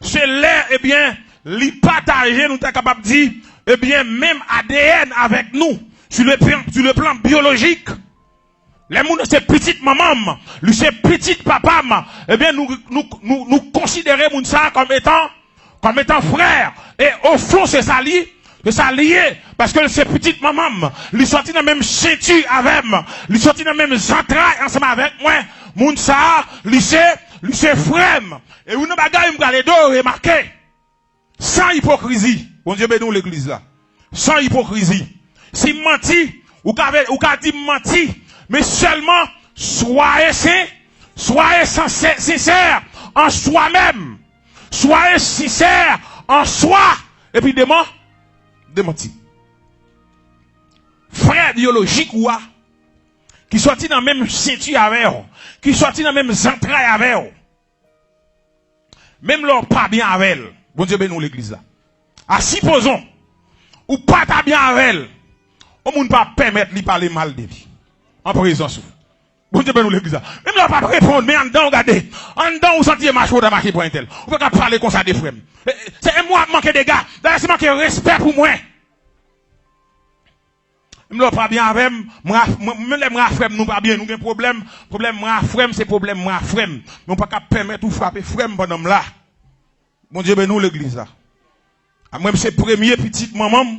se lè, ebyen, li pataje, nou ta kapab di, ebyen, menm A D N avèk nou, sur le plan, sur le plan biologique. Lè moun nan se pitit manman m, li se pitit papa m, ebyen, nou, nou, nou, nou konsidere moun sa a kòm etan, kòm etan frè. E ofon, se sa li, se sa li ye. Paske l se pitit manman m. Li sòti nan menm senti avè m. Li sòti nan menm zantray ansanm avèk mwen. Moun sa a, li se, li se frè m. E youn nan bagay m prale ede w remake. San ipokrizi. Bondye beni w, legliz la. San ipokrizi. Si m manti, ou ka, ve-, ou ka di m manti, men sèlman, soyez sin-, soyez sincè-, sincère en soi-même. Soyez sincère en soi. Epi deman-, demanti. Frè biyolojik ou a, ki sòti nan menm senti avè w, ki sòti nan menm zantray avè w, menm lè w pa byen avè l, Bondye beni w, legliz la. A sipozon, ou pa ta byen avè l, yon moun pa pèmèt li pale mal de li an prezans ou. Bondye beni w, legliz la. Menm lè w pa reponn, men anndan w gade. Anndan w santi e mache w ta mache pou entèl. Ou pa ka pale konsa de frè m. E, e, se mwen ap manke dega. Dayè se manke respè pou mwen. Menm lè w pa byen avè m, mwen a, mwen, menm lè mwen a frè m nou pa byen, nou gen pwoblèm, pwoblèm mwen a frè m se pwoblèm mwen a frè m. Men w pa ka pèmèt ou frape frè m pandan m la. Bondye beni w, legliz la. A mwen, m se premye pitit manman m,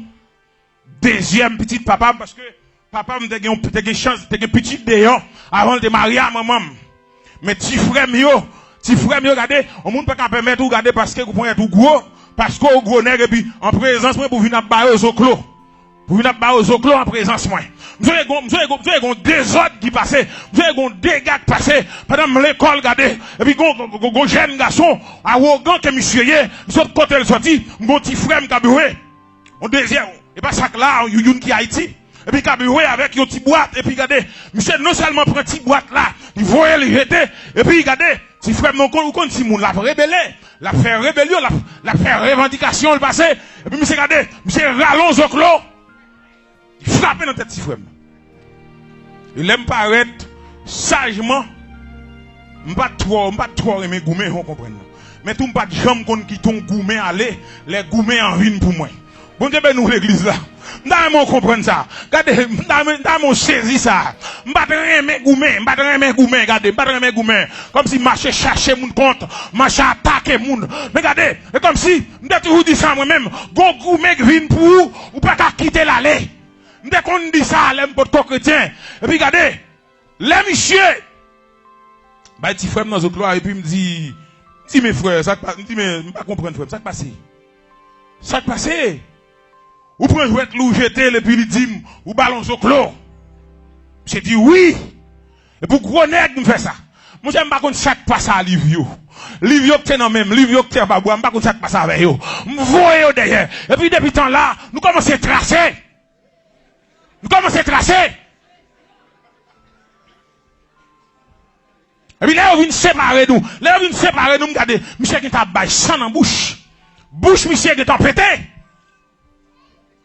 dezyèm pitit papa m, paske papa m te gen, te gen chans, te gen pitit deyò avan l te marye a manman m. Men ti frè m yo, ti frè m yo, gade, yon moun pa ka pèmèt ou gade paske ou ponyèt ou gwo, paske ou gwo nèg, epi an prezans mwen pou vin ap ba yo zoklo. Pou vin ap ba yo zoklo an prezans mwen. M sonje gon, m sonje gon, m sonje gon dezòd ki pase, m sonje gon dega k pase pandan m lekòl, gade, epi gon, gon, gon, gon jèn gason awogan ke misye ye, m sot kote l sòti, m gon ti frè m k ap jwe. Yon dezyèm, e pa sa k la, yon, youn ki Ayiti. Epi k ap jwe avèk yon ti bwat, epi gade, misye non sèlman pran ti bwat la, li voye l jete, epi gade, ti frè m nan, ou konn, ou konn timoun, l ap rebele, l ap fè rebelyon, l ap, l ap fè revandikasyon l pase, epi misye gade, misye rale yon zoklo, li frape nan tèt ti frè m nan. E lè m parèt, sajman, M pa t twò, m pa t twò renmen goumen, w konprann. Men tou, m pa t janm konn kite yon goumen ale, lè goumen an vin pou mwen. Bondye beni w, legliz la. M ta renmen w konprann sa. Gade, m ta renmen, m ta renmen w sezi sa. M pa t renmen goumen, m pa t renmen goumen, gade, m pa t renmen goumen. Kòmsi mache chache moun kont, mache atake moun. Men gade, e kòmsi, m te toujou di sa mwen menm, gon goumen k vin pou ou, ou pa ka kite l ale. M te konn di sa lè m potko kretyen. Epi gade, lè misye bay ti frè m nan zoklo a, epi m di, m di, "Men frè, sa k pa," m di, "Men, m pa konprann, frè m, sa k pase? Sa k pase? Ou pran jwèt li, ou jete l, epi li di m, ou ba l yon zoklo." Misye di, "Wi." Epi gwo nèg m fè sa. Monchè, m pa konn sa k pase a liv yo. Liv yo k te nan men m, liv yo k te anba bwa, m pa konn sa k pase avè yo. M voye yo dèyè. Epi depi tan la, nou kòmanse trase. Nou kòmanse trase. Epi lè yo vin separe nou, lè yo vin separe nou, m gade, misye gentan ap bay san nan bouch. Bouch misye gentan pete.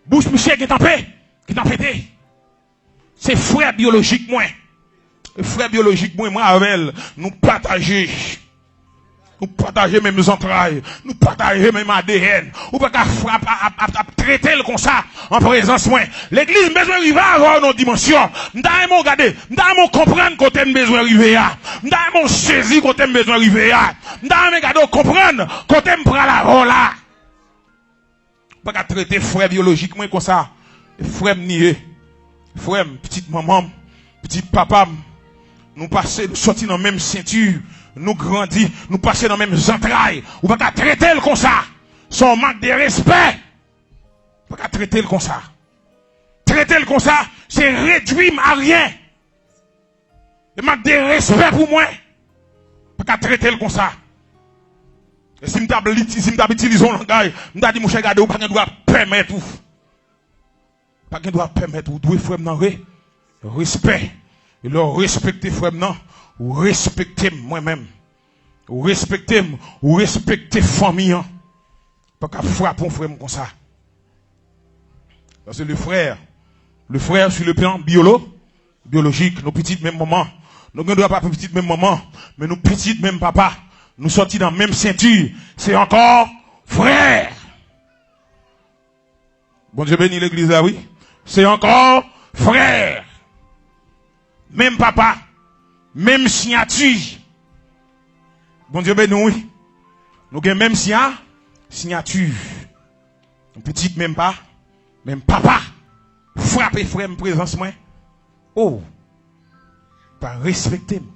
Bouch misye gentan pe, gentan pete. Se frè byolojik mwen. E frè byolojik mwen, mwen avè l, nou pataje. Nou pataje menm zantray. Nou pataje menm A D N. Ou pa ka frap, ap, ap, ap, ap trete l konsa an prezans mwen. Legliz, m bezwen rive avè w nan dimansyon. M ta renmen w gade. M ta renmen w konprann kote m bezwen rive a. M ta renmen w sezi kote m bezwen rive a. M ta renmen gade w konprann kote m pral avè w la. Ou pa ka trete frè byolojik mwen konsa. E frè m li ye. Frè m, pitit manman m, pitit papa m. Nou pase, nou soti nan menm senti. Nou grandi, nou pase nan menm zantray. Ou pa ka trete l konsa. Se yon mank de respè. Ou pa ka trete l konsa. Trete l konsa, se redwi m a ryen. E mank de respè pou mwen. Pa ka trete l konsa. E si m t ap liti-, si m t ap itilize yon langay, m ta di, "Monchè, gade, ou pa gen dwa pèmèt ou. Pa gen dwa pèmèt ou. Ou dwe frè m nan re-, respè. E lè w respekte frè m nan, ou respekte m mwen menm. Ou respekte m, ou respekte fanmi an." Pa ka frape yon frè m konsa. Paske le frè, le frè sur le plan biolo-, byolojik, nou pitit menm manman. Nou gen dwa pa pitit menm manman, men nou pitit menm papa. Nou sòti nan menm senti. Se ankò frè. Bondye beni legliz la, wi. Se ankò frè. Menm papa. Menm siyati. Bondye beni w, wi. Nou gen menm siya-, siyati. Nou pitit menm pa, menm papa. Frape frè m prezans mwen. Oh. Pa respekte m.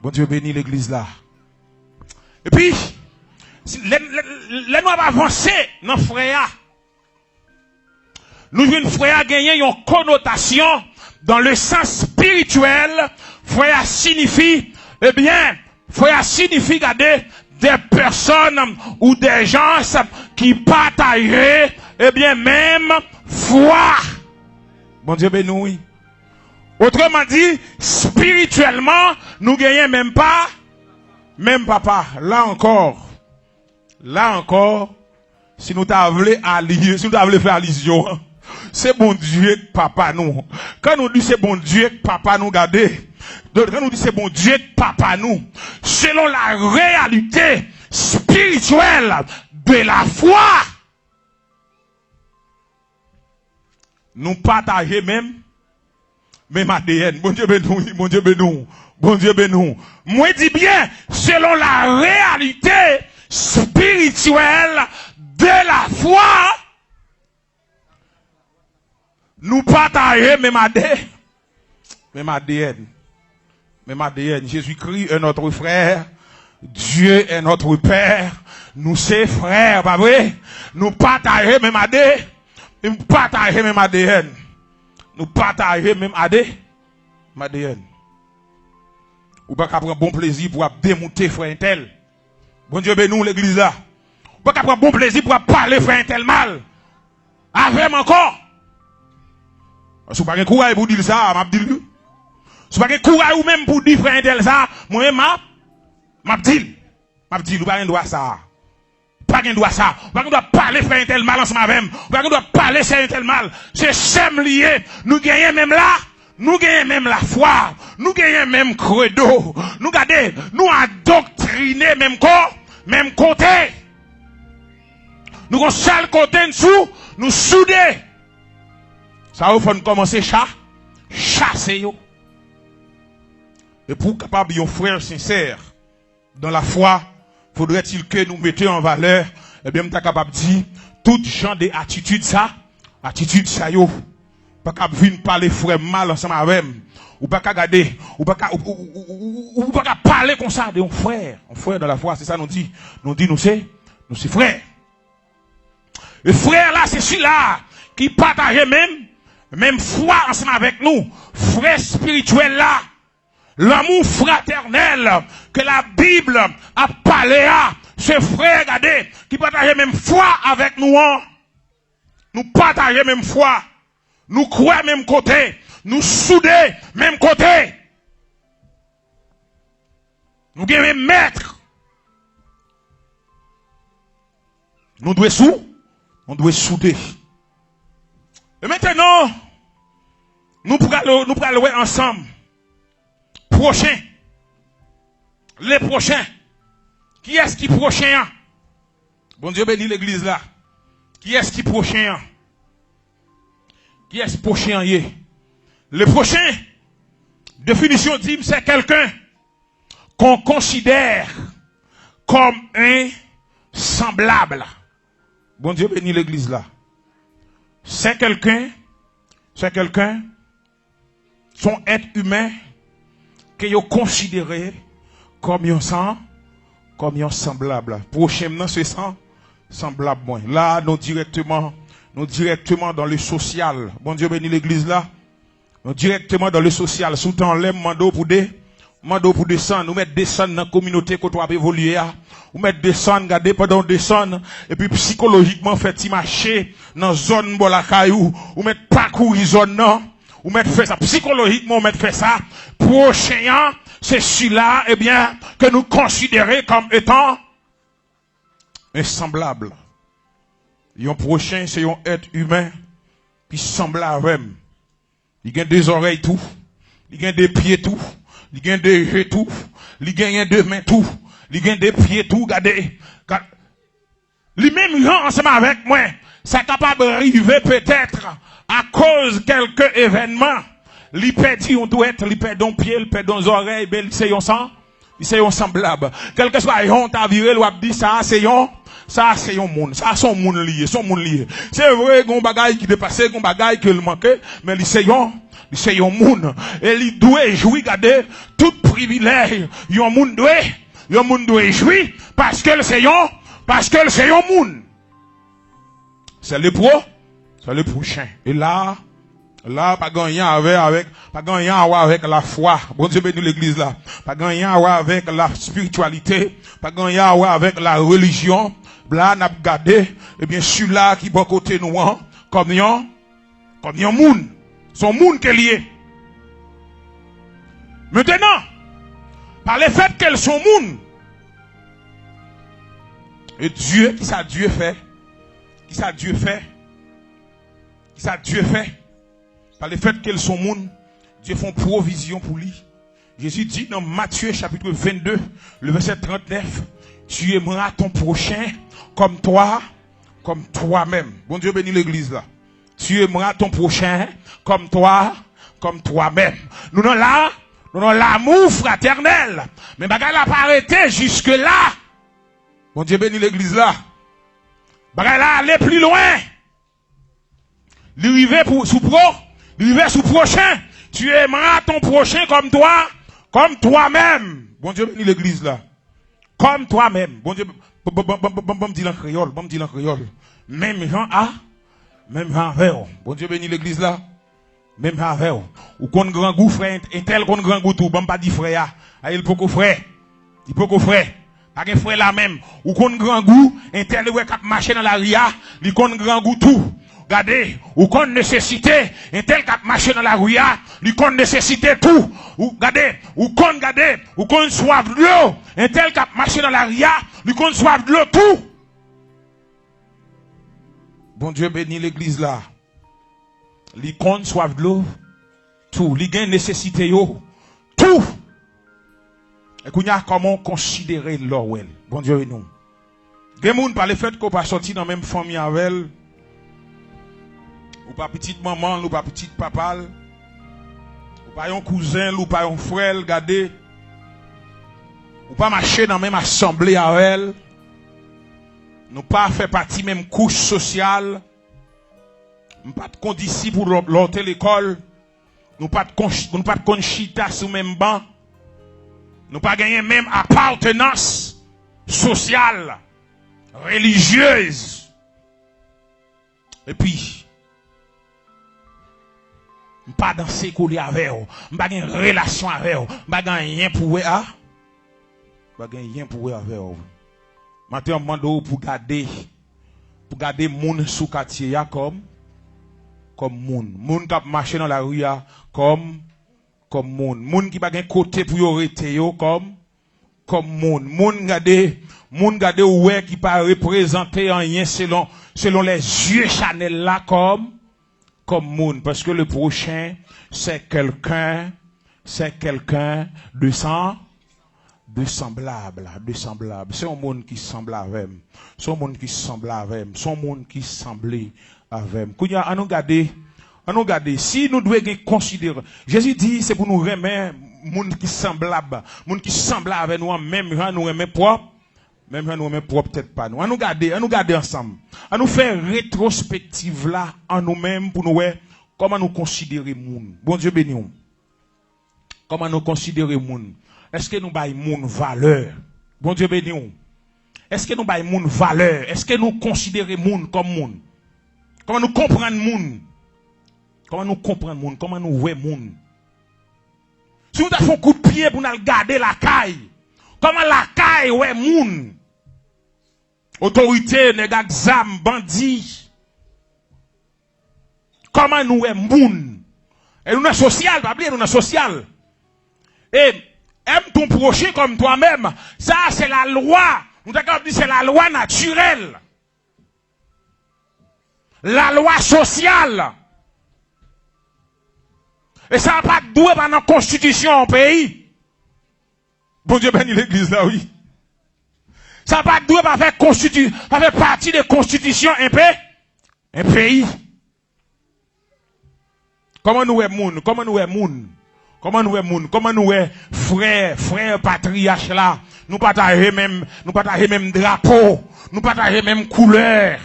Bondye beni legliz la. Epi, si, lè, lè, lè nou ap avanse nan frè a, nou jwenn frè a genyen yon konotasyon dans le sens spirituel. Frè a sinifi, ebyen, frè a sinifi, gade, des personnes ou des gens qui partagent, ebyen, menm fwa. Bondye beni w, wi. Otreman di, espirityèlman, nou genyen menm pa, menm papa. La ankò, la ankò, si nou ta vle aliye, si nou ta vle fè alizyon an, se Bondye k papa nou. Kan nou di se Bondye k papa nou, gade, kan nou di se Bondye k papa nou, selon la réalité spirituelle de la foi, nou pataje menm, menm A D N. Bondye beni w, wi, Bondye beni w. Bondye beni w. Mwen di byen, selon la réalité spirituelle de la foi, nou pataje menm A D N. Menm A D N. Menm A D N. Jésus-Christ est notre frère. Dieu est notre père. Nou se frè, pa vre? Nou pataje menm A D N. Nou pataje menm A D N. Nou pataje menm A D N. Menm A D N. Ou pa ka pran bon plezi pou ap demoute frè entèl. Bondye beni w, legliz la. Ou pa ka pran bon plezi pou ap pale frè entèl mal. Avè m ankò. Si w pa gen kouray pou di l sa, m ap di l tou. Si w pa gen kouray ou menm pou di frè entèl sa, mwen menm m ap, m ap di l. M ap di l, ou pa gen dwa sa. Ou pa gen dwa sa. Ou pa gen dwa pale frè entèl mal ansanm avè m. Ou pa gen dwa pale sè entèl mal. Se sè m li ye. Nou genyen menm la. Nou genyen menm lafwa, nou genyen menm kredo, nou gade, nou adoktrine menm ko, menm kote. Nou gon sèl kote n sou, nou soude. Sa yo fò n kòmanse cha, chase yo. E pou w kapab yon frè sensè, dans la foi, faudrait-il que nou mete an valè, ebyen, m ta kapab di, tout jan de atitid sa, atitid sa yo, pa kab vin pale frè m mal ansanm avè m. Ou pa ka gade, ou pa ka, ou, ou, ou, ou, ou pa ka pale konsa de yon frè. Yon frè dans la foi, se sa nou di. Nou di nou se, nou se frè. E frè la, se sila ki pataje menm, menm fwa ansanm avèk nou. Frè espirityèl la, lanmou fratènèl ke Labib ap pale a, se frè, gade, ki pataje menm fwa avèk nou an. Nou pataje menm fwa. Nou kwè menm kote. Nou soude menm kote. Nou gen menm mèt. Nou dwe sou, nou dwe soude. E mentenan, nou pral, nou pral wè ansanm. Pwochen. Le pwochen. Kiyès ki pwochen an? Bondye beni legliz la. Kiyès ki pwochen an? Kiyès pwochen an ye? Le pwochen, definisyon di m, se kèlken qu'on considère comme un semblable. Bondye beni legliz la. Se kèlken, se kèlken, se yon èt imen ke yo konsidere kòm yon san, kòm yon sanblab. Pwochen m nan se san, sanblab mwen. La, nou dirèkteman, nou dirèkteman dans le social. Bondye beni legliz la. Nou dirèkteman dans le social. Si w te anlè m, mande w pou de, mande w pou desann. Ou mèt desann nan kominote kote w ap evolye a. Ou mèt desann, gade pandan w desann, epi sikolojikman fè ti mache nan zòn bò lakay ou. Ou mèt pakouri zòn nan. Ou mèt fè sa. Sikolojikman, ou mèt fè sa. Pwochen an, se sila, ebyen, ke nou konsidere kòm etan un semblable. Yon pwochen, se yon èt imen ki sanble avè m. Li gen de zòrèy tou. Li gen de pye tou. Li gen de je tou. Li genyen de men tou. Li gen de pye tou. Gade. Gad-, li menm jan ansanm avèk mwen. Sa kapab rive petèt akoz kèlke evènman. Li pèdi yon dwèt, li pèdi yon pye, li pèdi yon zòrèy, men li se yon san. Li se yon sanblab. Kèlkeswa jan w ta vire l, w ap di, sa a se yon, sa a se yon moun. Sa a se yon moun li ye, se yon moun li ye. Se vre, gen yon bagay ki depase, gen yon bagay ke l manke, men li se yon, li se yon moun. E li dwe jwi, gade, tout privilèj yon moun dwe, yon moun dwe jwi, paske l se yon, paske l se yon moun. Se le pro, se le pwochen. E la, la, pa gen anyen avè, avèk, pa gen anyen a wè avèk lafwa. Bondye beni legliz la. Pa gen anyen a wè avèk la spirityalite. Pa gen anyen a wè avèk la relijyon. La, n ap gade, ebyen, sila ki bò kote nou an, kòm yon, kòm yon moun. Se yon moun ke l ye. Mentenan, pa lefèt ke l se yon moun, e Dye, ki sa Dye fè? Ki sa Dye fè? Ki sa Dye fè? Pa lefèt ke l se yon moun, Dye fè yon pwovizyon pou li. Jezi di nan Matye chapit vennde, le vèsè trannèf, tu aimeras ton prochain comme toi, comme toi-même. Bondye beni legliz la. Tu aimeras ton prochain comme toi, comme toi-même. Nou nan la, nou nan lanmou fratènèl. Men bagay la pa rete jiske la. Bondye beni legliz la. Bagay la ale pli lwen. Li rive pou, sou pro, li rive sou pwochen. Tu aimeras ton prochain comme toi, comme toi-même. Bondye beni legliz la. Comme toi-même. Bondye, ban, ban, ban m di l an kreyòl, ban m di l an kreyòl. Menm jan a, menm jan avè w. Bondye beni legliz la. Menm jan avè w. Ou konn grangou, frè, entèl konn grangou tou. Ban m pa di frè a. Ayi, l poko frè. Li poko frè. Pa gen frè la menm. Ou konn grangou, entèl ou wè k ap mache nan lari a, li konn grangou tou. Gade, ou konn nesesite, entèl k ap mache nan lari a, li konn nesesite tou. Ou gade, ou konn gade, ou konn swaf dlo, entèl k ap mache nan lari a, li konn swaf dlo tou. Bondye beni legliz la. Li konn swaf dlo. tou, li gen nesesite yo tou. E kounye a, kòman w konsidere l lè w wè l? Bondye beni w. Gen moun, pa lefèt ke w pa sòti nan menm fanmi avè l, ou pa pitit manman l, ou pa pitit papa l, ou pa yon kouzen l, ou pa yon frè l, gade, ou pa mache nan menm asanble avè l, nou pa fè pati menm kouch sosyal, m pa t kondisip ou lè w te lekòl, nou pa t konn, nou pa t konn chita sou menm ban, nou pa genyen menm apatnans sosyal, relijyez. Epi, m pa danse kole avè w, m pa gen relasyon avè w, m pa gen anyen pou wè a, m pa gen anyen pou wè avè w. Maten an, m mande w pou gade, pou gade moun sou katye a kòm, kòm moun. Moun k ap mache nan lari a kòm, kòm moun. Moun ki pa gen kote pou yo rete yo kòm, kòm moun. Moun gade, moun gade ou wè ki pa reprezante anyen selon, selon lèzye chanèl la kòm, kòm moun. Paske le prochain, c'est quelqu'un, c'est quelqu'un de san-, de sanblab, de sanblab. Se yon moun ki sanble avè m. Se yon moun ki sanble avè m. Se yon moun ki sanble avè m. Kounye a, ann nou gade, ann nou gade. Si nou dwe gen konsidere, Jezi di se pou nou renmen moun ki sanblab, moun ki sanble avè nou an, menm jan nou renmen pwòp, menm jan nou renmen pwòp tèt pa nou. Ann nou gade, ann nou gade ansanm. Ann nou fè retwospektiv la an nou menm pou nou wè kòman nou konsidere moun. Bondye beni w. Kòman nou konsidere moun? Èske nou bay moun valè? Bondye beni w. Èske nou bay moun valè? Èske nou konsidere moun kòm moun? Kòman nou konprann moun? Kòman nou konprann moun? Kòman nou wè moun? Si nou ta fè yon kout pye pou n al gade lakay, kòman lakay wè moun? Otorite, nèg ak zam, bandi. Kòman nou wè moun? E nou nan sosyal, pa bliye nou nan sosyal. E aime ton prochain comme toi-même. Sa, se lalwa. Nou ta kapab di se lalwa natirèl. Lalwa sosyal. E sa pa t dwe pa nan konstitisyon yon peyi. Bondye beni legliz la, wi. Sa pa t dwe pa fè konstiti-, pa fè pati de konstitisyon en pe-, en peyi. Kòman nou wè moun? Kòman nou wè moun? Kòman nou wè moun? Kòman nou wè frè, frè patriyach la? Nou pataje menm, nou pataje menm drapo, nou pataje menm koulè.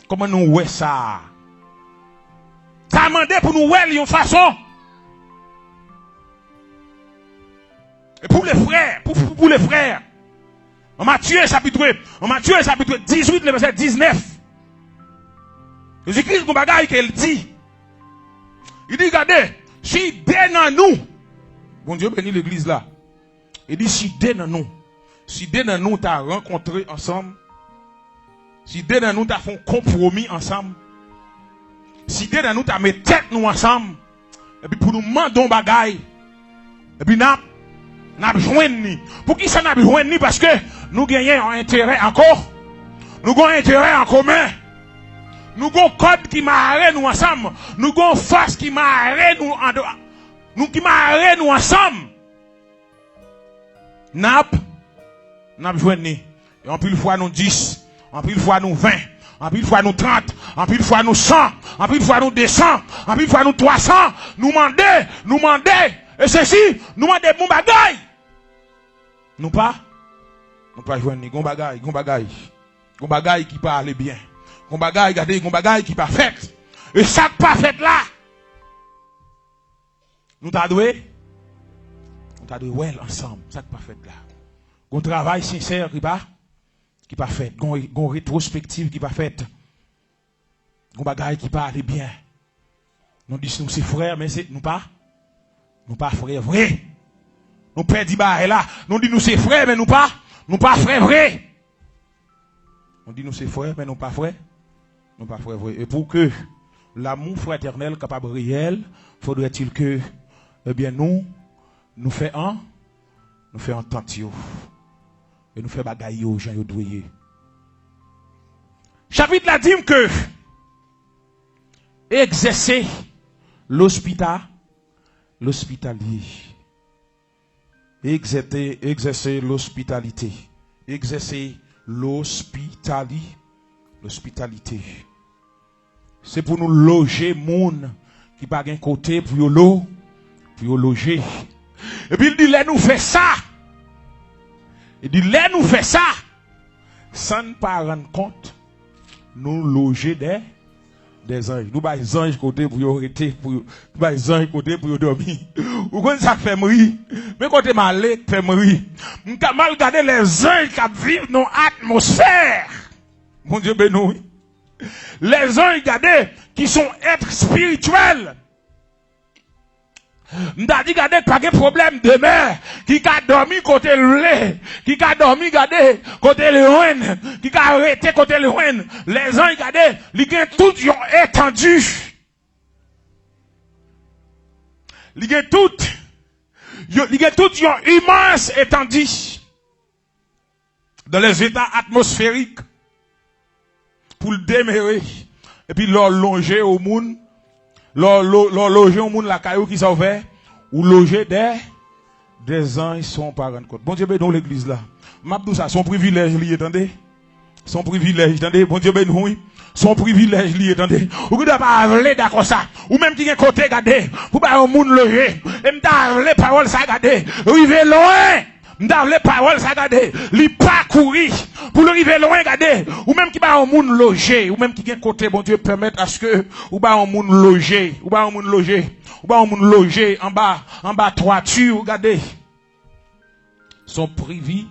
Kòman nou wè sa? Sa mande pou nou wè l yon fason. E pou le frè, pou, pou, pou le frè. An Matye chapit, an Matye chapit dizuit, le vèsè diznèf. Jezi Kris gon bagay ke l di. Li di, gade, si de nan nou, Bondye beni legliz la. Li di, si de nan nou, si de nan nou ta rankontre ansanm, si de nan nou ta fè yon konpwomi ansanm, si de nan nou ta met tèt nou ansanm, epi pou nou mande yon bagay, epi n ap, n ap jwenn li. Poukisa n ap jwenn li? Paske nou genyen yon enterè an ko-, nou gen yon enterè an komen. Nou gen yon kòd ki mare nou ansanm. Nou gen yon fòs ki mare nou an, nou, ki mare nou ansanm. N ap, n ap jwenn li. E anpil fwa nou dis, anpil fwa nou ven, anpil fwa nou trant, anpil fwa nou san, anpil fwa nou de san, anpil fwa nou twa san. Nou mande, nou mande, e sesi, nou mande bon bagay. Nou pa, nou pa jwenn li. Gon bagay, gon bagay. Gon bagay ki pa ale byen. Gon bagay, gade, gon bagay ki pa fèt. E sa k pa fèt la, nou ta dwe, nou ta dwe wè l ansanm, sa k pa fèt la. Gon travay sensè ki pa, ki pa fèt. Gon, gon retwospektiv ki pa fèt. Gon bagay ki pa ale byen. Nou di nou se frè, men se, nou pa, nou pa frè vre. Nou pèdi bagay la. Nou di nou se frè, men nou pa, nou pa frè vre. Nou di nou se frè, men nou pa frè. Nou pa frè vre. Et pour que l'amour fraternel kapab reyèl, faudrait-il que, ebyen, nou, nou fè an, nou fè antant yo. E nou fè bagay yo jan yo dwe ye. Chapit la di m ke egzèse Lospita, lospitalye. Egzète, egzèse lospitalite. Egzèse lospitali, lospitalite. Se pou nou loje moun ki pa gen kote pou yo lo, pou yo loje. Epi l di, lè nou fè sa, li di, lè nou fè sa, san n pa rann kont, nou loje dè, dè zanj. Nou bay zanj kote pou yo rete, pou yo, nou bay zanj kote pou yo dòmi. Ou konn sa k fè m ri? Men kote m ale k fè m ri. M ka mal gade lè zanj k ap viv nan atmosfè. Bondye beni w, wi. Lè zanj, gade, ki se yon èt espirityèl. M ta di, gade, pa gen pwoblèm demè, ki ka dòmi kote l vle, ki ka dòmi, gade, kote l jwenn, ki ka rete kote l jwenn. Lè zanj, gade, li gen tout yon etandi. Li gen tout, yo, li gen tout yon imans etandi. Dans les états atmosphériques, pou l demere. Epi lè w lonje yon moun, lè w lo-, lè w loje yon moun lakay ou, kisa w fè? Ou loje dè, dè zanj san w pa rann kont. Bondye beni w, legliz la. M ap di w sa, se yon privilèj li ye, tande. Se yon privilèj, tande. Bondye beni w, wi. Se yon privilèj li ye, tande. Ou gen dwa pa vle dakò sa. Ou menm ki gen kote, gade, pou bay yon moun loje. E m ta vle pawòl sa, gade, rive lwen. M ta vle pawòl sa, gade, li pa kouri pou l rive lwen, gade. Ou menm ki ba yon moun loje, ou menm ki gen kote Bondye pèmèt aske ou ba yon moun loje, ou ba yon moun loje, ou ba yon moun loje anba, anba twati, gade. Se yon privi-,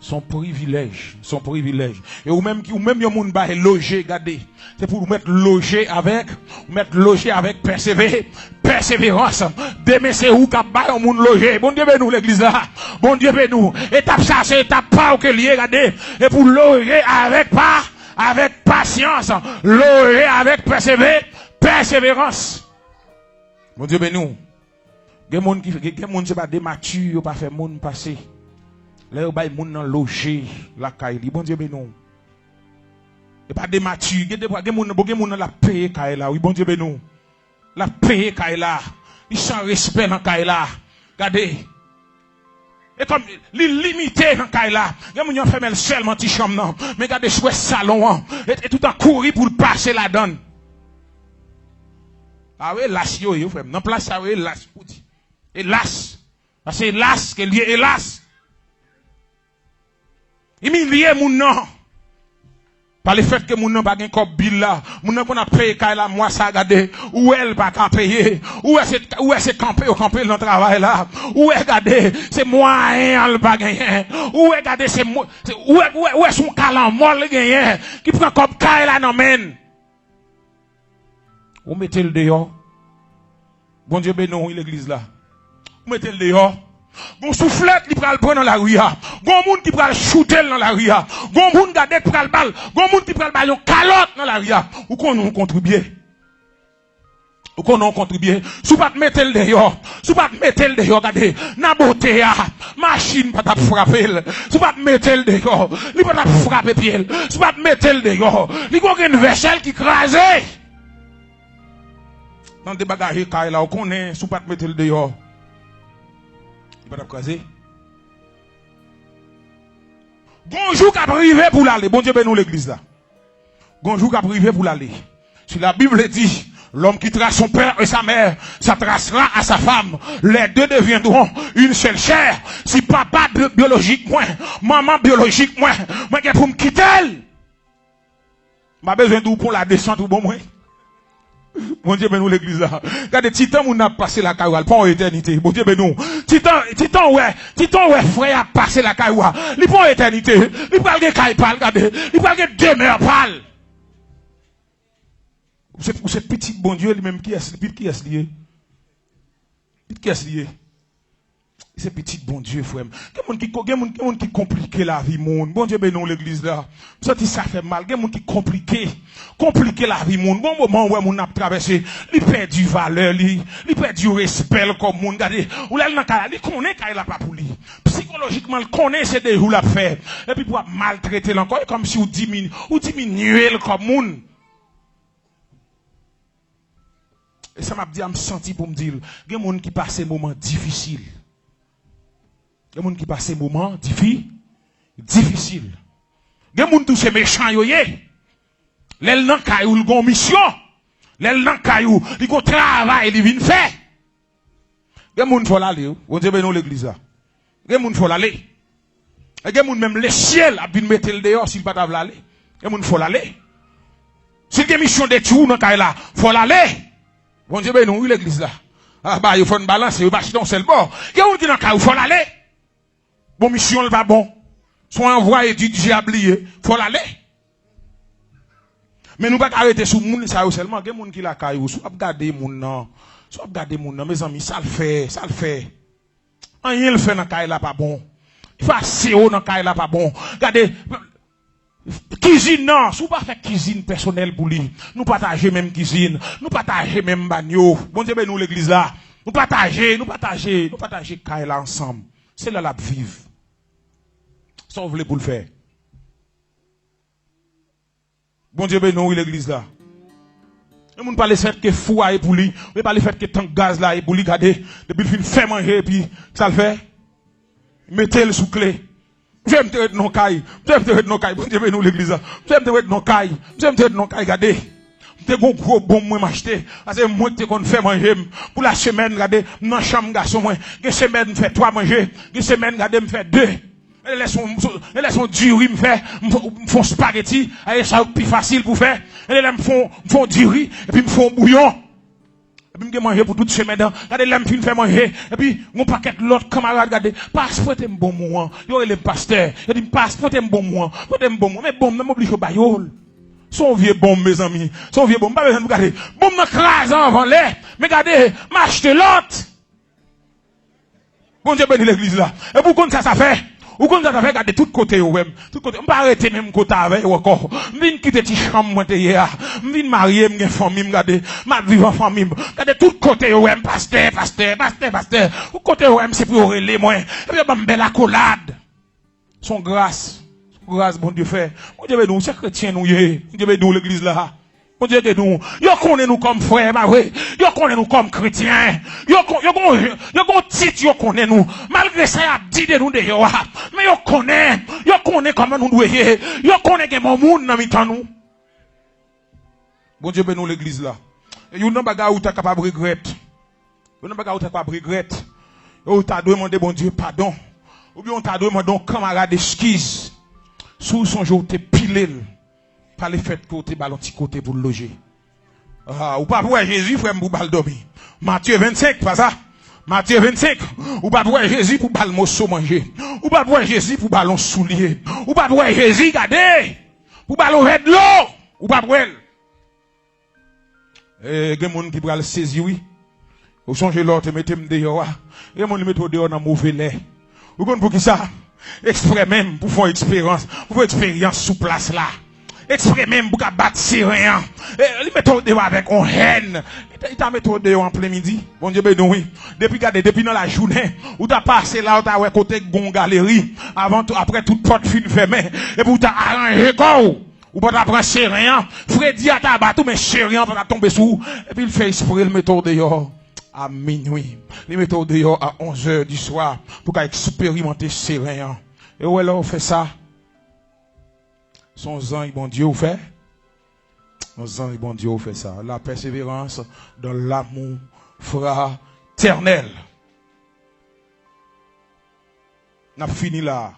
se yon privilèj, se yon privilèj. E ou menm ki, ou menm yon moun bay loje, gade. Se pou w mèt loje avèk, ou mèt loje avèk pèseve-, pèseverans. Demen se ou k ap bay yon moun loje. Bondye beni w, legliz la. Bondye beni w. Etap sa, se etap pa w ke l ye, gade. E pou loje avèk pa, avèk pasyans. Loje avèk pèseve-, pèseverans. Bondye beni w. Gen moun ki, gen, gen moun se pa demati yo pa fè moun pase. Lè yo bay moun nan loje lakay li, Bondye beni w. E pa demati, gen defwa, gen moun, bon, gen moun nan l ap peye kay la, wi, Bondye beni w. L ap peye kay la. Li san respè nan kay la. Gade. E kòm li limite nan kay la. Gen moun yo fèmen l sèlman ti chanm nan. Men gade, si w wè salon an. E, e tout an kouri pou l pase ladan l. A wi, elas yo ye, frè m. Nan plas sa yo, elas pou di. Elas. Paske elas, ke l ye elas. Imilye moun nan. Pa lefèt ke moun nan pa gen kòb bil la. Moun nan konn ap peye kay la mwa sa, gade. Ou wè l pa ka peye. Ou wè se, ou wè se kanpe yo kanpe l nan travay la. Ou wè, gade, se mwayen an l pa genyen. Ou wè, gade, se mwa-, se, ou wè, ou wè, ou wè se yon kalanmò l genyen ki pran kòb kay la nan men l. Ou mete l deyò. Bondye beni w, wi, legliz la. Ou mete l deyò. Gon souflèt li pral pran nan lari a. Gon moun ki pral choute l nan lari a. Gon moun, gade, ki pral ba l. Gon moun ki pral ba l yon kalòt nan lari a. Ou konnen w kontribye. Ou konnen w kontribye. Si w pa t mete l deyò, si w pa t mete l deyò, gade, nan bote a, machin pa t ap frape l. Si w pa t mete l deyò, li pa t ap frape pye l. Si w pa t mete l deyò, li gon grenn vèchèl ki kraze. Nan de bagay kay la, ou konnen, si w pa t mete l deyò, li pa t ap kraze. Gon jou k ap rive pou l ale. Bondye beni w, legliz la. Gon jou k ap rive pou l ale. Si la Bible dit, l'homme quittera son père et sa mère, s'attachera à sa femme, les deux deviendront une seule chair. Si papa bi-, byolojik mwen, manman byolojik mwen, mwen gen pou m kite l. M pa bezwen di w pran ladesant ou ban mwen. Bondye beni w, legliz la. Gade, ti tan moun nan ap pase lakay ou a, l pa yon etènite. Bondye beni w. Ti tan, ti tan w wè, ti tan w wè frè a ap pase lakay ou a, li pa yon etènite. Li pral gen kay pa l, gade. Li pral gen demè pa l. Ou se, ou se pitit Bondye, li menm kiyès, pitit kiyès li ye? Pitit kiyès li ye? Se pitit Bondye, frè m. Gen moun ki ko-, gen moun, gen moun ki konplike lavi moun. Bondye beni w, legliz la. M santi sa fè m mal. Gen moun ki konplike, konplike lavi moun. Gon moman ou wè moun nan ap travèse, li pèdi valè li, li pèdi respè l kòm moun. Gade, ou lè l nan kay la, li konnen kay la pa pou li. Sikolojikman, l konnen se de jou l ap fè. Epi pou w ap maltrete l ankò, e kòmsi w dimini-, ou diminye l kòm moun. e sa m ap di a, m santi pou m di l. Gen moun ki pase moman difisil. Gen moun ki pase moman difi, difisil. Gen moun tou se mechan yo ye. Lè l nan kay ou, l gon misyon. Lè l nan kay ou, li gon travay li vin fè. Gen moun fò l ale, wi. Bondye beni w legliz la. Gen moun fò l ale. E gen moun menm lesyèl ap vin mete l deyò si l pa ta vle ale. Gen moun fò l ale. Si l gen misyon detwi w nan kay la, fò l ale. Bondye beni w, wi, legliz la. A, ba yo fò n balanse, yo pa chita yon sèl bò. Gen moun ki nan kay ou, fò l ale. Bon, misyon l pa bon. Se yon anvwaye di dyab li ye, fò l ale. Men nou pa ka rete sou moun sa yo sèlman. Gen moun ki lakay ou, si w ap gade moun nan, si w ap gade moun nan, mezanmi, sa l fè, sa l fè. Anyen l fè nan kay la pa bon. Efase yo nan kay la pa bon. Gade, kizin nan, si w pa fè kizin pèsonèl pou li, nou pataje menm kizin, nou pataje menm banyo. Bondye beni w legliz la. Nou pataje, nou pataje, nou pataje kay la ansanm. Se la l ap viv. Sa w vle pou l fè? Bondye beni w, wi, legliz la. Yon moun pa lefètke fou a ye pou li, oubyen pa lefètke tank gaz la ye pou li, gade, depi l fin fè manje, epi sa l fè? Mete l sou kle. Msye, m te ret nan kay. Msye, m te ret nan kay. Bondye beni w, legliz la. Msye, m te ret nan kay. Msye, m te ret nan kay, gade. M te gon gwo bonm mwen m achte. Paske mwen ki te konn fè manje m. Pou la semèn, gade, m nan chanm gason mwen. Gen semèn m fè twa manje. Gen semèn, gade, m fè de. Gen lè se yon, gen lè se yon diri m fè, m fè, m fè yon spageti, e sa yo k pi fasil pou fè. Gen lè m fè yon, m fè yon diri, epi m fè yon bouyon. Epi m gen manje pou tout semèn nan. Gade lè m fin fè manje, epi yon pakèt lòt kanmarad, gade, pas, prete m bonm ou an. Yo rele m pastè. Yo di m, pas, prete m bonm ou an. Prete m bonm ou an. Men bonm nan, m oblije ba yo l. Se yon vye bonm, mezanmi. Se yon vye bonm. M pa bezwen pou gade. Bonm nan kraze anvan lè. Men gade, m achte lòt. Bondye beni legliz la. Epi w konn sa sa fè? Ou konn sa sa fè? Gade tout kote yo wè m. Tout kote. M pa rete menm kote avè yo ankò. M vin kite ti chanm mwen te ye a. M vin marye, m gen fanmi m, gade. M ap viv an fanmi m. Gade tout kote yo wè m, pastè, pastè, pastè, pastè. Tout kote yo wè m, se pou yo rele mwen. Epi yo ban m bèl akolad. Se yon gras. Se yon gras Bondye fè. Bondye beni w, se kretyen nou ye. Bondye beni w legliz la. Bondye beni w. Yo konnen nou kòm frè, pa vre? Yo konnen nou kòm kretyen. Yo kon-, yo gon, yo gon tit yo konnen nou. Malgre sa y ap di de nou deyò a. Men yo konnen, yo konnen kòman nou dwe ye. Yo konnen gen bon moun nan mitan nou. Bondye beni w legliz la. E youn nan bagay ou ta kapab regrèt. Youn nan bagay ou ta kapab regrèt. E ou ta dwe mande Bondye padon. Oubyen ou ta dwe mande yon kanmarad eskiz. Si w sonje w te pile l, pa lefètke w te ba l yon ti kote pou l loje. Ah, ou p ap wè Jezi, frè m, pou ba l dòmi. Matye vennsenk, pa sa? Matye vennsenk, ou p ap wè Jezi pou ba l moso manje. Ou p ap wè Jezi pou ba l yon soulye. Ou p ap wè Jezi, gade, pou ba l yon vè dlo. Ou p ap wè l. E, gen moun ki pral sezi, wi. Ou sonje lè w te mete m deyò a? Gen moun li mete w deyò nan move lè. Ou konn poukisa? Eksprè menm pou fè yon eksperyans, pou fè eksperyans sou plas la. Eksprè menm pou ka bat seren an. E, li mete w deyò avèk yon hèn. Li ta, li ta mete w deyò an plen midi. Bondye beni w, wi. Depi gade, depi nan lajounen, ou ta pase la, ou ta wè kote k gon galeri. Avan tou, apre tout pòt fin fèmen. Epi ou ta aranje kò w. Ou pa ta pran seren an. Fredi a ta bat ou, men seren an pa ta tonbe sou ou. Epi l fè espre l mete w deyò a minwi. Li mete w deyò a onzè di swa pou ka eksperimante seren an. E w wè lè w fè sa, se yon zanj Bondye w fè. Yon zanj Bondye w fè sa. La persévérance dans l'amour fraternel. N ap fini la.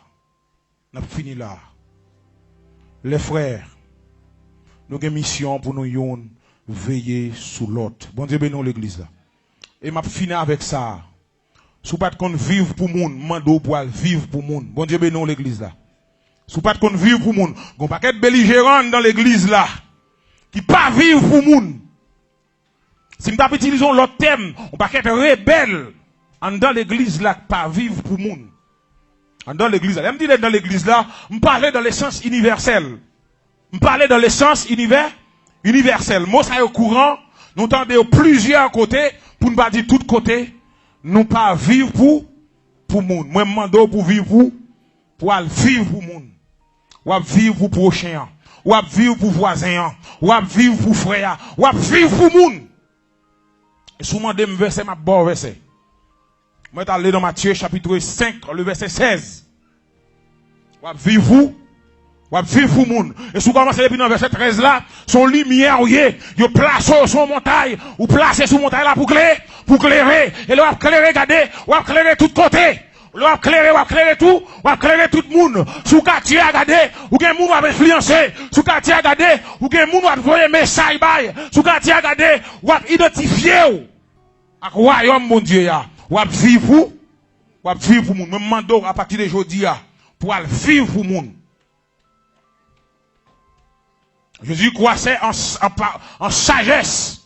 N ap fini la. Lèfrè, nou gen misyon pou nou youn veye sou lòt. Bondye beni w legliz la. E m ap fini avèk sa. Si w pa t konn viv pou moun, m mande w pou al viv pou moun. Bondye beni w legliz la. Si w pa t konn viv pou moun, gen yon pakèt belijeran anndan legliz la ki pa viv pou moun. Si m t ap itilize yon lòt tèm, yon pakèt rebèl anndan legliz la k pa viv pou moun. Anndan legliz la. Lè m di anndan legliz la, m pale dans le sens universel. M pale dans le sens univè-, universel. Mo sa yo kouran, nou tande yo plizyè kote, pou n pa di tout kote, nou pa viv pou, pou moun. Mwen, m mande w pou viv pou, pou al viv pou moun. W ap viv pou pwochen an. W ap viv pou vwazen an. W ap viv pou frè a. W ap viv pou moun. Si w mande m vèsè, m ap ba w vèsè. Mwen t ale nan Matye chapit senk, le vèsè sèz. W ap viv pou, w ap viv pou moun. E si w kòmanse depi nan vèsè trèz la, se yon limyè ou ye. Yo plase w sou yon montay, ou plase sou montay la pou klere, pou klere. E lè w ap klere, gade, w ap klere tout kote. Lè w ap klere, w ap klere tou, w ap klere tout moun. Sou katye a gade, ou gen moun w ap enfliyanse. Sou katye a gade, ou gen moun w ap voye mesaj bay. Sou katye a gade, w ap idantifye w ak wayòm Bondye a. W ap viv pou, w ap viv pou moun. Mwen m mande w apati de jodi a pou w al viv pou moun. Jezi kwase an, an, pa- an sajès,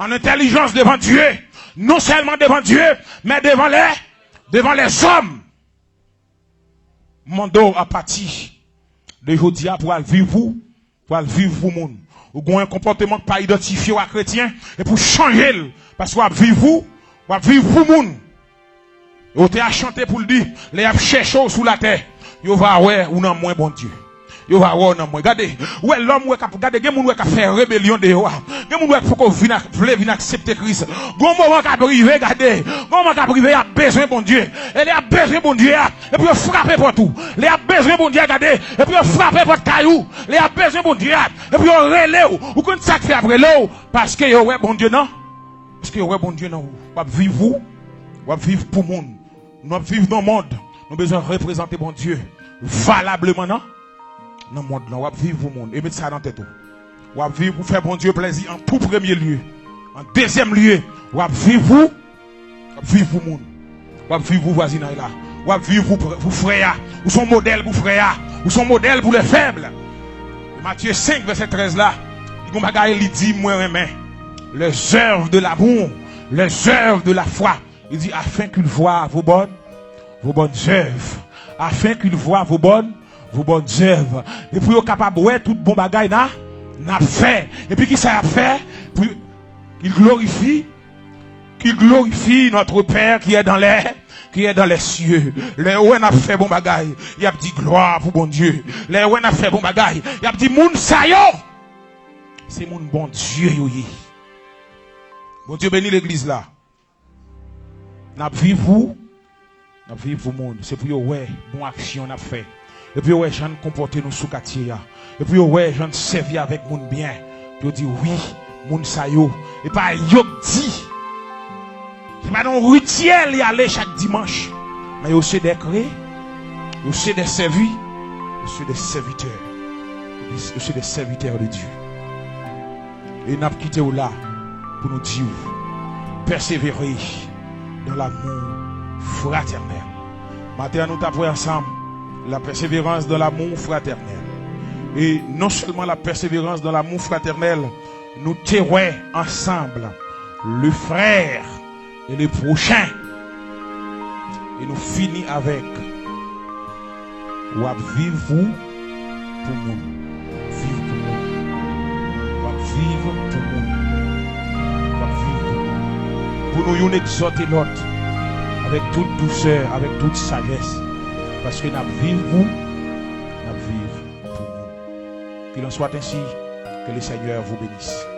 an entèlijans devan Dye, non sèlman devan Dye, men devan lè, devan lèzòm. Mande w apati de jodi a pou al viv pou, pou al viv pou moun. Ou gen yon konpòteman k pa idantifye w a kretyen, epi w chanje l, paske w ap viv pou, w ap viv pou moun. Otè a chante pou l di, lè y ap chèche w sou latè, yo va wè ou nan mwen, Bondye. Yo va wè w nan mwen. Gade, ou wè lòm, ou wè k ap, gade, gen moun ou wè k ap fè rebelyon deyò a. Gen moun ou wè k poko vin ak, vle vin aksepte Kris. Gon moman k ap rive, gade, gon moman k ap rive, y ap bezwen Bondye. E lè y ap bezwen Bondye a, epi yo frape pòt ou. Lè y ap bezwen Bondye a, gade, epi yo frape pòt kay ou. Lè y ap bezwen Bondye a, epi yo rele w. Ou konn sa k fè y ap rele w? Paske yo wè Bondye nan, paske yo wè Bondye nan ou. W ap viv pou, w ap viv pou moun. Nou ap viv nan mond. Nou bezwen reprezante Bondye valableman nan, nan mond lan. W ap viv pou moun. E met sa nan tèt ou. W ap viv pou fè Bondye plèzi an tou premye lye. An dezyèm lye, w ap viv pou, w ap viv pou moun. W ap viv pou vwazinay la. W ap viv pou, pou frè a. Ou se yon modèl pou frè a. Ou se yon modèl pou lè fèb. Matye senk, vèsè trèz la, li gon bagay li di mwen renmen. Les œuvres de l'amour, les œuvres de la foi. Li di, afin qu'ils voient vos bonnes, vos bonnes œuvres. Afin qu'ils voient vos bonnes, vos bonnes œuvres. E pou yo kapab wè tout bon bagay n a, n ap fè. Epi ki sa y ap fè? Pou qu'ils glorifient, qu'ils glorifient notre Père qui est dans les, qui est dans les cieux. Lè yo wè n ap fè bon bagay, y ap di glwa pou Bondye. Lè yo wè n ap fè bon bagay, y ap di moun sa yo, se moun Bondye yo ye. Bondye beni legliz la. N ap viv pou, n ap viv pou moun. Se pou yo wè bon aksyon n ap fè. E pou yo wè jan n konpòte nou sou katye a. E pou yo wè jan n sèvi avèk moun byen. Pou yo di, wi, moun sa yo. E pa yo k di. Se pa nan yon rityèl y ale chak dimanch. Men yo se de kre, yo se de sèvi, yo se de sèvitè. Yo se de sèvitè de Dye. E n ap kite w la pou nou di w, persévérer dans l'amour fraternel. Maten an, nou t ap wè ansanm, la persévérance dans l'amour fraternel. E non sèlman la persévérance dans l'amour fraternel, nou te wè ansanm, le frère et le prochain. E nou fini avèk, w ap viv pou, pou moun. Viv pou moun. W ap viv pou moun. W ap viv pou moun. Pou nou youn egzòte lòt avèk tout dousè, avèk tout sajès. Paske n ap viv pou, n ap viv pou moun. Qu'il en soit ainsi, que le Seigneur vous bénisse.